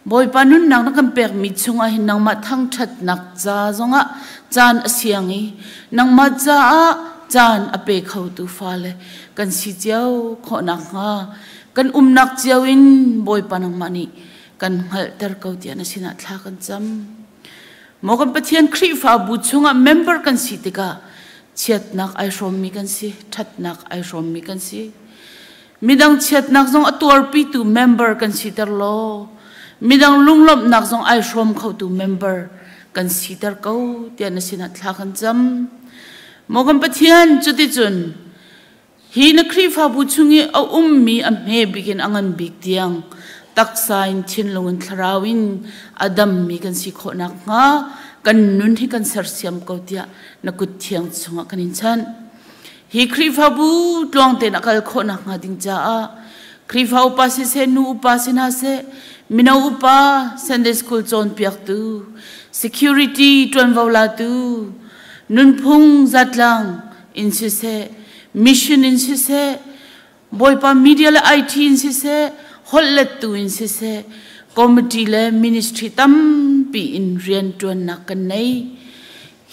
Bawipa nunnak na kan pekmi chungah hin nangmah thangṭhatnak ca zongah caan a siang i nangmah caah caan a pe khotu fale kan si cio khawh nakhnga kan umnak cio in Bawipa nangmah nih kan hngalhter ko tiah na sinah thla kan cam. Maw kan Pathian Khrihfabu chungah member kan si tikah chiatnak ai hrawmmi kan si, ṭhatnak ai hrawmmi kan si. Midang chiatnak zong a tuarpitu member kan siter law midang lunglawmhnak zong ai hrawm khotu member kan siter ko tiah na sinah thla kan cam. Maw kan Pathian cuticun hi na Khrihfabu chung i a ummi a hme bik in a ngan bik tiang taksa in thinlung in thlarau in a dammi kan si khawh nakhnga kan nun hi kan sersiam ko tiah na kut thiang chungah kan in chanh. Hi Khrihfabu tluang tein a kal khawh nakhnga ding caah Khrihfa upa siseh, nu upa si hna seh, mino upa, Sunday school cawnpiaktu, security ṭuanvo latu, nunphung zatlang in siseh, mission in siseh, Bawipa media le IT in siseh, holhlettu in siseh, committee le ministry tampi in rianṭuannak kan nei.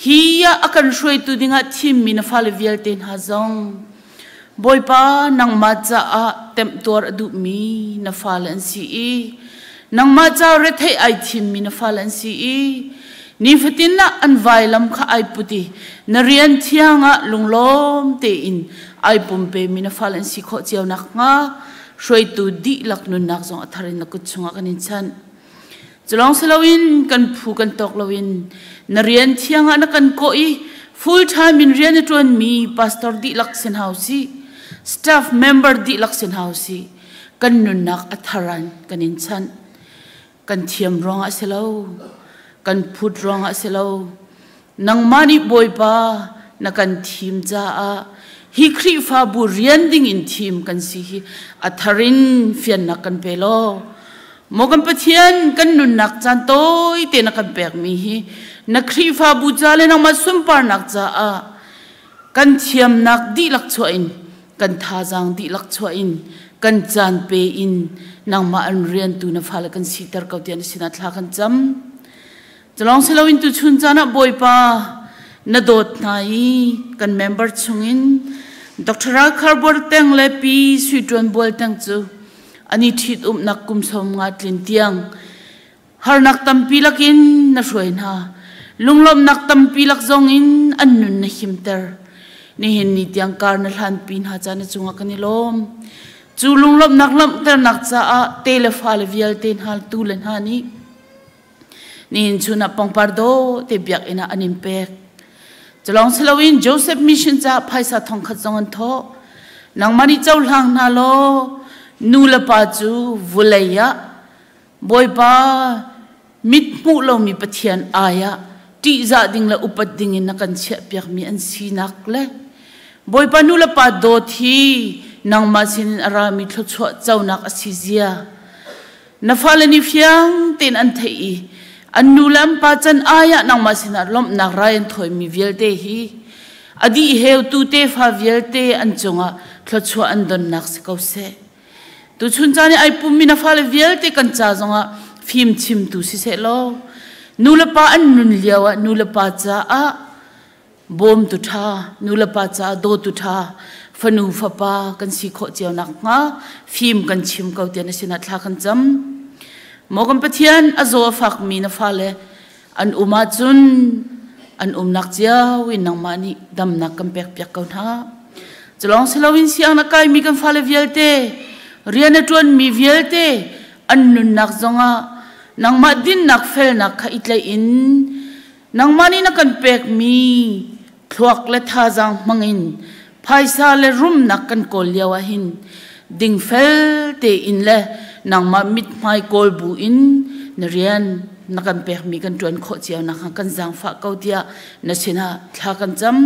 Hi ah a kan hruaitu dingah thimmi na fale vialte hna zong Bawipa nangmah caah temhtuar a duhmi na fale an si i nangmah ca retheih ai thimmi na fale an si i nifatin ah an vailam kha ai put i na rian thiang ah lunglawm tein ai pumpemi na fale an si khawh cio nakhnga hruaitu dihlak nunnak zong a thar in na kut chungah kan in chanh. Culawng si loin kan phu kan tawk loin na rian thiang ah na kan kawh i full time in rian a ṭuanmi pastor dihlak sin hau si, staff member dihlak sin hau si, kan nunnak a tharan kan in chanh. Kan thiam ruangah si lo, kan phut ruangah si lo, nangmah nih Bawipa na kan thim caah hi Khrihfabu rian ding in thim kan si hi a thar in fiannak kan pe law maw kan Pathian kan nunnak caan tawi te na kan pekmi hi na Khrihfabu ca le nangmah sunparnak caah kan thiamnak dihlak chuah in kan thazaang dihlak chuah in kan caan pe in nangmah an riantu na fale kan siter ko tiah na sinah thla kan cam. Culawng si loin tuchun caan ah Bawipa Na dawt hna i kan member chungin Dr. Ralkhar Buarteng le Pi Sui Ṭuan Bual Teng cu an i ṭhitumnak kum 50 tlin tiang harnak tampi lakin na hruai hna. Lunglawmhnak tampi lak zongin an nun na himter. Nihin ni tiang kar na hlanpi hna ca na cungah kan i lawm. Cu lunglawmhnak lawmhternak caah te le fale vialte hna tu le hna nih Nihin chun ah pangpar dawh te biakinn ah an in pek. Culawng si loin Joseph mission caah phaisa thongkhat zong an thawh. Nangmah nih cohlang hna law nu le pa cu vulei ah Bawipa mit hmuh lomi Pathian ai ah ṭihzah ding le upat ding in na kan chiahpiakmi an sinak le Bawipa nu le pa dawt hi nangmah sinin a rami thluachuah conak a si zia Na fale nih fiang tein an theih i an nu le an pa can ai ah nangmah sinah lawmhnak rai an thawimi vialte hi a dih heutu tefa vialte an cungah thluachuah an donnak si ko seh. Tuchun caan i ai pummi na fale vialte kan ca zongah fim chimtu si seh law nu le pa an nun lio ah nu le pa caah bawmtu ṭha, nulepa caah dawtu ṭha, fanu fapa kan si khawh cio nakhnga fim kan chim ko tiah na sinah thla kan cam. Maw kan Pathian a zaw a fakmi na fale an um ahcun an umnak cio in nangmah nih damnak kan pekpiak ko hna. Culawng si loin siang na kaimi kan fale vialte, rian a ṭuanmi vialte an nunnak zongah nangmah dinnak felnak kha i tlaih in Nangmah nih na kan pekmi thluak le thazaang hmangin phaisa le rumnak kan kawl lio ahhin dingfel tein le nangmah mithmai kawl bu in na rian na kan pekmi kan ṭuan khawh cio nakhnga kan zaangfah ko tiah na sinah thla kan cam.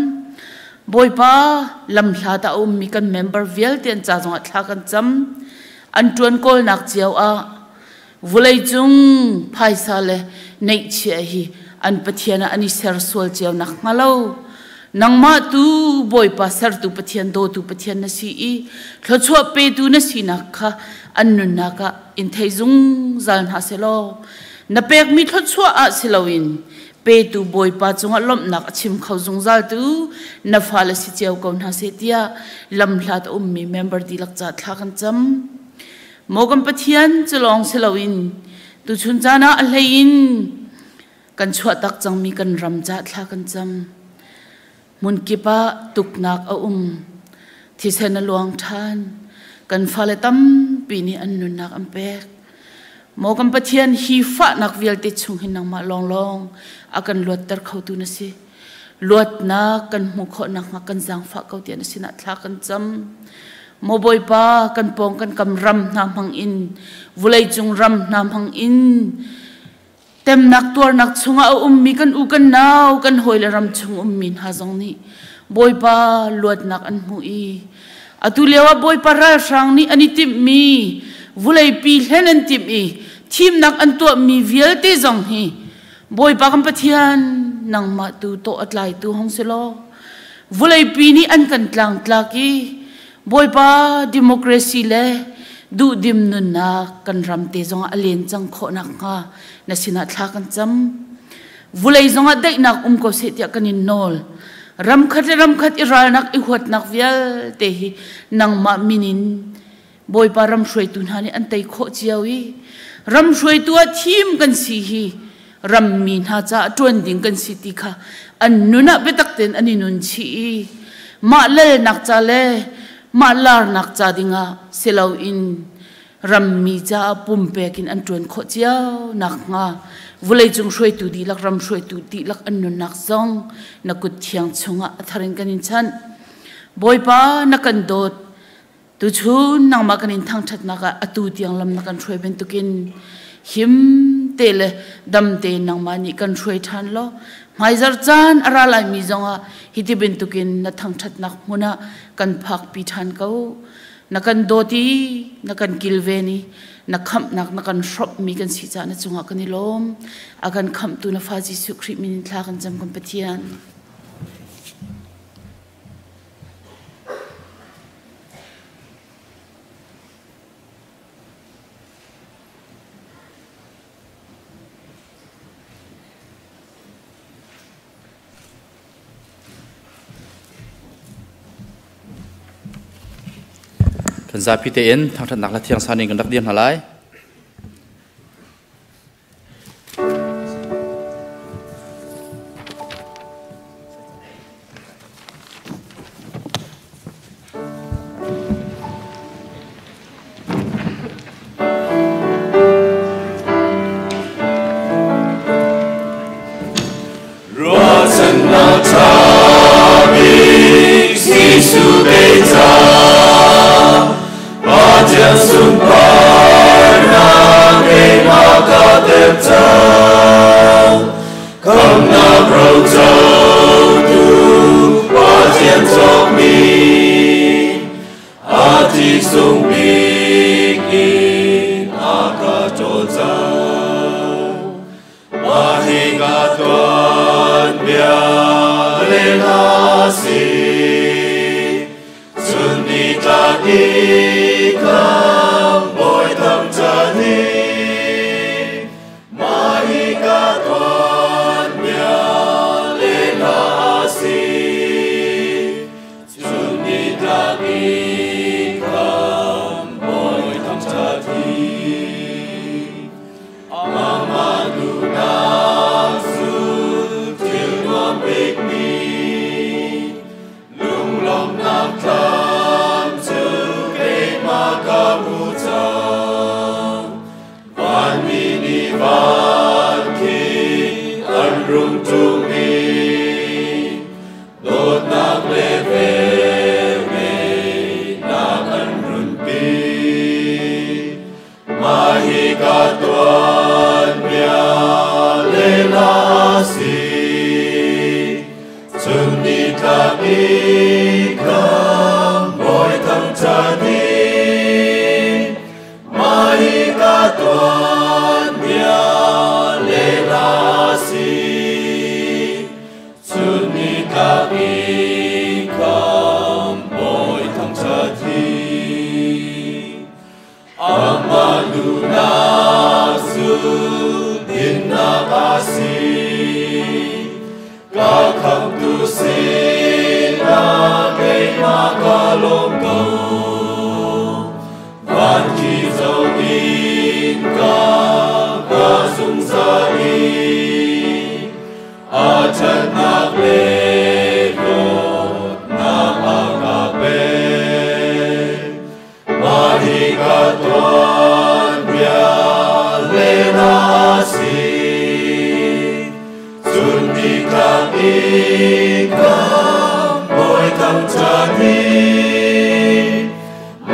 Bawipa, lamhlat ah a ummi kan member vialte an ca zongah thla kan cam. An ṭuan kawlnak cio ah Vawleicung phaisa le neihchiah hi an Pathian ah an i ser sual cio nakhnga lo nangmah tu Bawipa sertu Pathian dawtu Pathian na si i thluachuah petu na sinak kha an nunnak ah in thei zungzal hna selaw na pekmi thluachuah ah si loin petu Bawipa cungah lawmhnak a chim kho zungzal tu na fale si cio ko hna seh tiah lamhlat a ummi member dihlak ca thla kan cam. Maw kan Pathian cu lawng si loin tuchun caan ah a hlei in kan chuahtak cangmi kan ram ca thla kan cam. Hmunkip ah tuknak a um. Thisen a luang ṭhan. Kan fale tampi nih an nunnak an pek. Maw kan Pathian hi fahnak vialte chung hin nangmah lawnglawng a kan luatter khotu na si. Luatnak kan hmuh khawh nakhnga kan zaangfah ko tiah na sinah thla kan cam. Maw Bawipa, kan pawng kan kam ram hna hmang in, vawleicung ram hna hmang in, temnak tuarnak chungah a ummi kan u kan nau, kan hawi le ram chung ummi hna zong nih Bawipa luatnak an hmuh i atu lio ah Bawipa ralhrang nih an i timhmi vawleipi hlen an timh i thimnak an tuahmi vialte zong hi Bawipa kan Pathian nangmah tu tawh a tlaitu hong si law vawleipi nih an kan tlangtlak i Bawipa democracy le duhdim nunnak kan ram te zongah a len cang khawh nakhnga na sinah thla kan cam. Vulei zongah daihnak um ko seh tiah kan in nawl. Ramkhat le ramkhat i ralnak i huatnak vialte hi nangmah min in Bawipa ram hruaitu hna nih an tei khawh cio i ram hruaitu ah thim kan si hi rammi hna caah ṭuan ding kan si ti kha an nun ah biatak tein an i nun chih i mah lalnak ca le mah larnak ca dingah si loin rammi caah pumpek in an ṭuan khawh cio nakhnga vawleicung hruaitu dihlak ram hruaitu dihlak an nunnak zong na kut thiang chungah a thar in kan in chanh. Bawipa na kan dawt Tuchun nangmah kan in thangṭhatnak ah atu tiang lam na kan hruai bantukin him te le dam te nangmah nih kan hruai ṭhan law hmaizar caan a ra laimi zongah hiti bantukin na thangṭhatnak hmun ah kan phakpi ṭhan ko. Na kan dawt i na kan kilven i na khamhnak na kan hrawmhmi kan si caah na cungah kan i lawm. A kan khamhtu na fa Jesuh Khrih min in thla kan cam kan Pathian. Kan zapi tein thangṭhatnak hla thiang san in kan rak dir hna lai. Ruahchannak ṭha bik Jesuh kei ca Pathian sunparnak keimah ka tep cang Khamhnak rocotu Pathian cawkmi A thi sung bik in a ka ṭawl cang Mah hi ka tuanbia le hla si Chun ni tlak i khamh bawi thangṭhat hi Mah hi ka tuanbia le hla si Chun ni tlak i khamh bawi thangṭhat hi Amah duhnak cu thil nuam bikmi lunglawmhnak thlam cu keimah ka hmu cang. Vanmi nih van khi an rung ṭum i dawtnak le velngeihnak an runpi. Mah hi ka tuanbia lehla a si. Chun nitlak i khamh bawi thangṭhat hi. Mah hi ka tuanbia lehla a si. Chun nitlak i khamh bawi thangṭhat hi. Amah duhnak cu dinnak a si. Ka khamhtu sinah keimah ka lawm ko. Van khi zoh in ka ka zungzal i a ṭhatnak le dawtnak a ka pek. Mah hi ka tuanbia len a si. Cun nitlak i khamh bawi thangṭhat hi.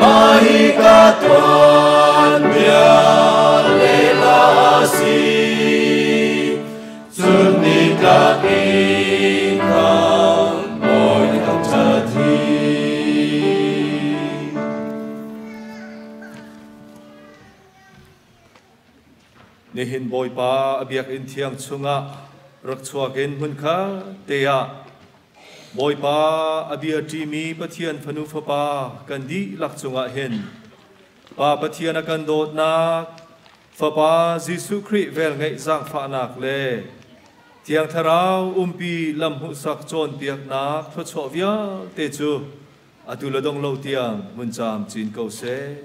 Mah hi ka tuanbia lehla a si. Cun nitlak i khamh bawi thangṭhat hi. Nihin Bawipa a biakinn thiang chungah rak chuak in hmunkhat te ah Bawipa a bia ṭimi Pathian fanu fapa kan dihlak cungah hin Pa Pathian a kan dawtnak, Fapa Jesuh Khrih velngeih zaangfahnak le Thiang Thlarau umpi lam hmuhsak cawnpiaknak thluachuah vialte cu atu le dong lo tiang hmun caam cin ko seh.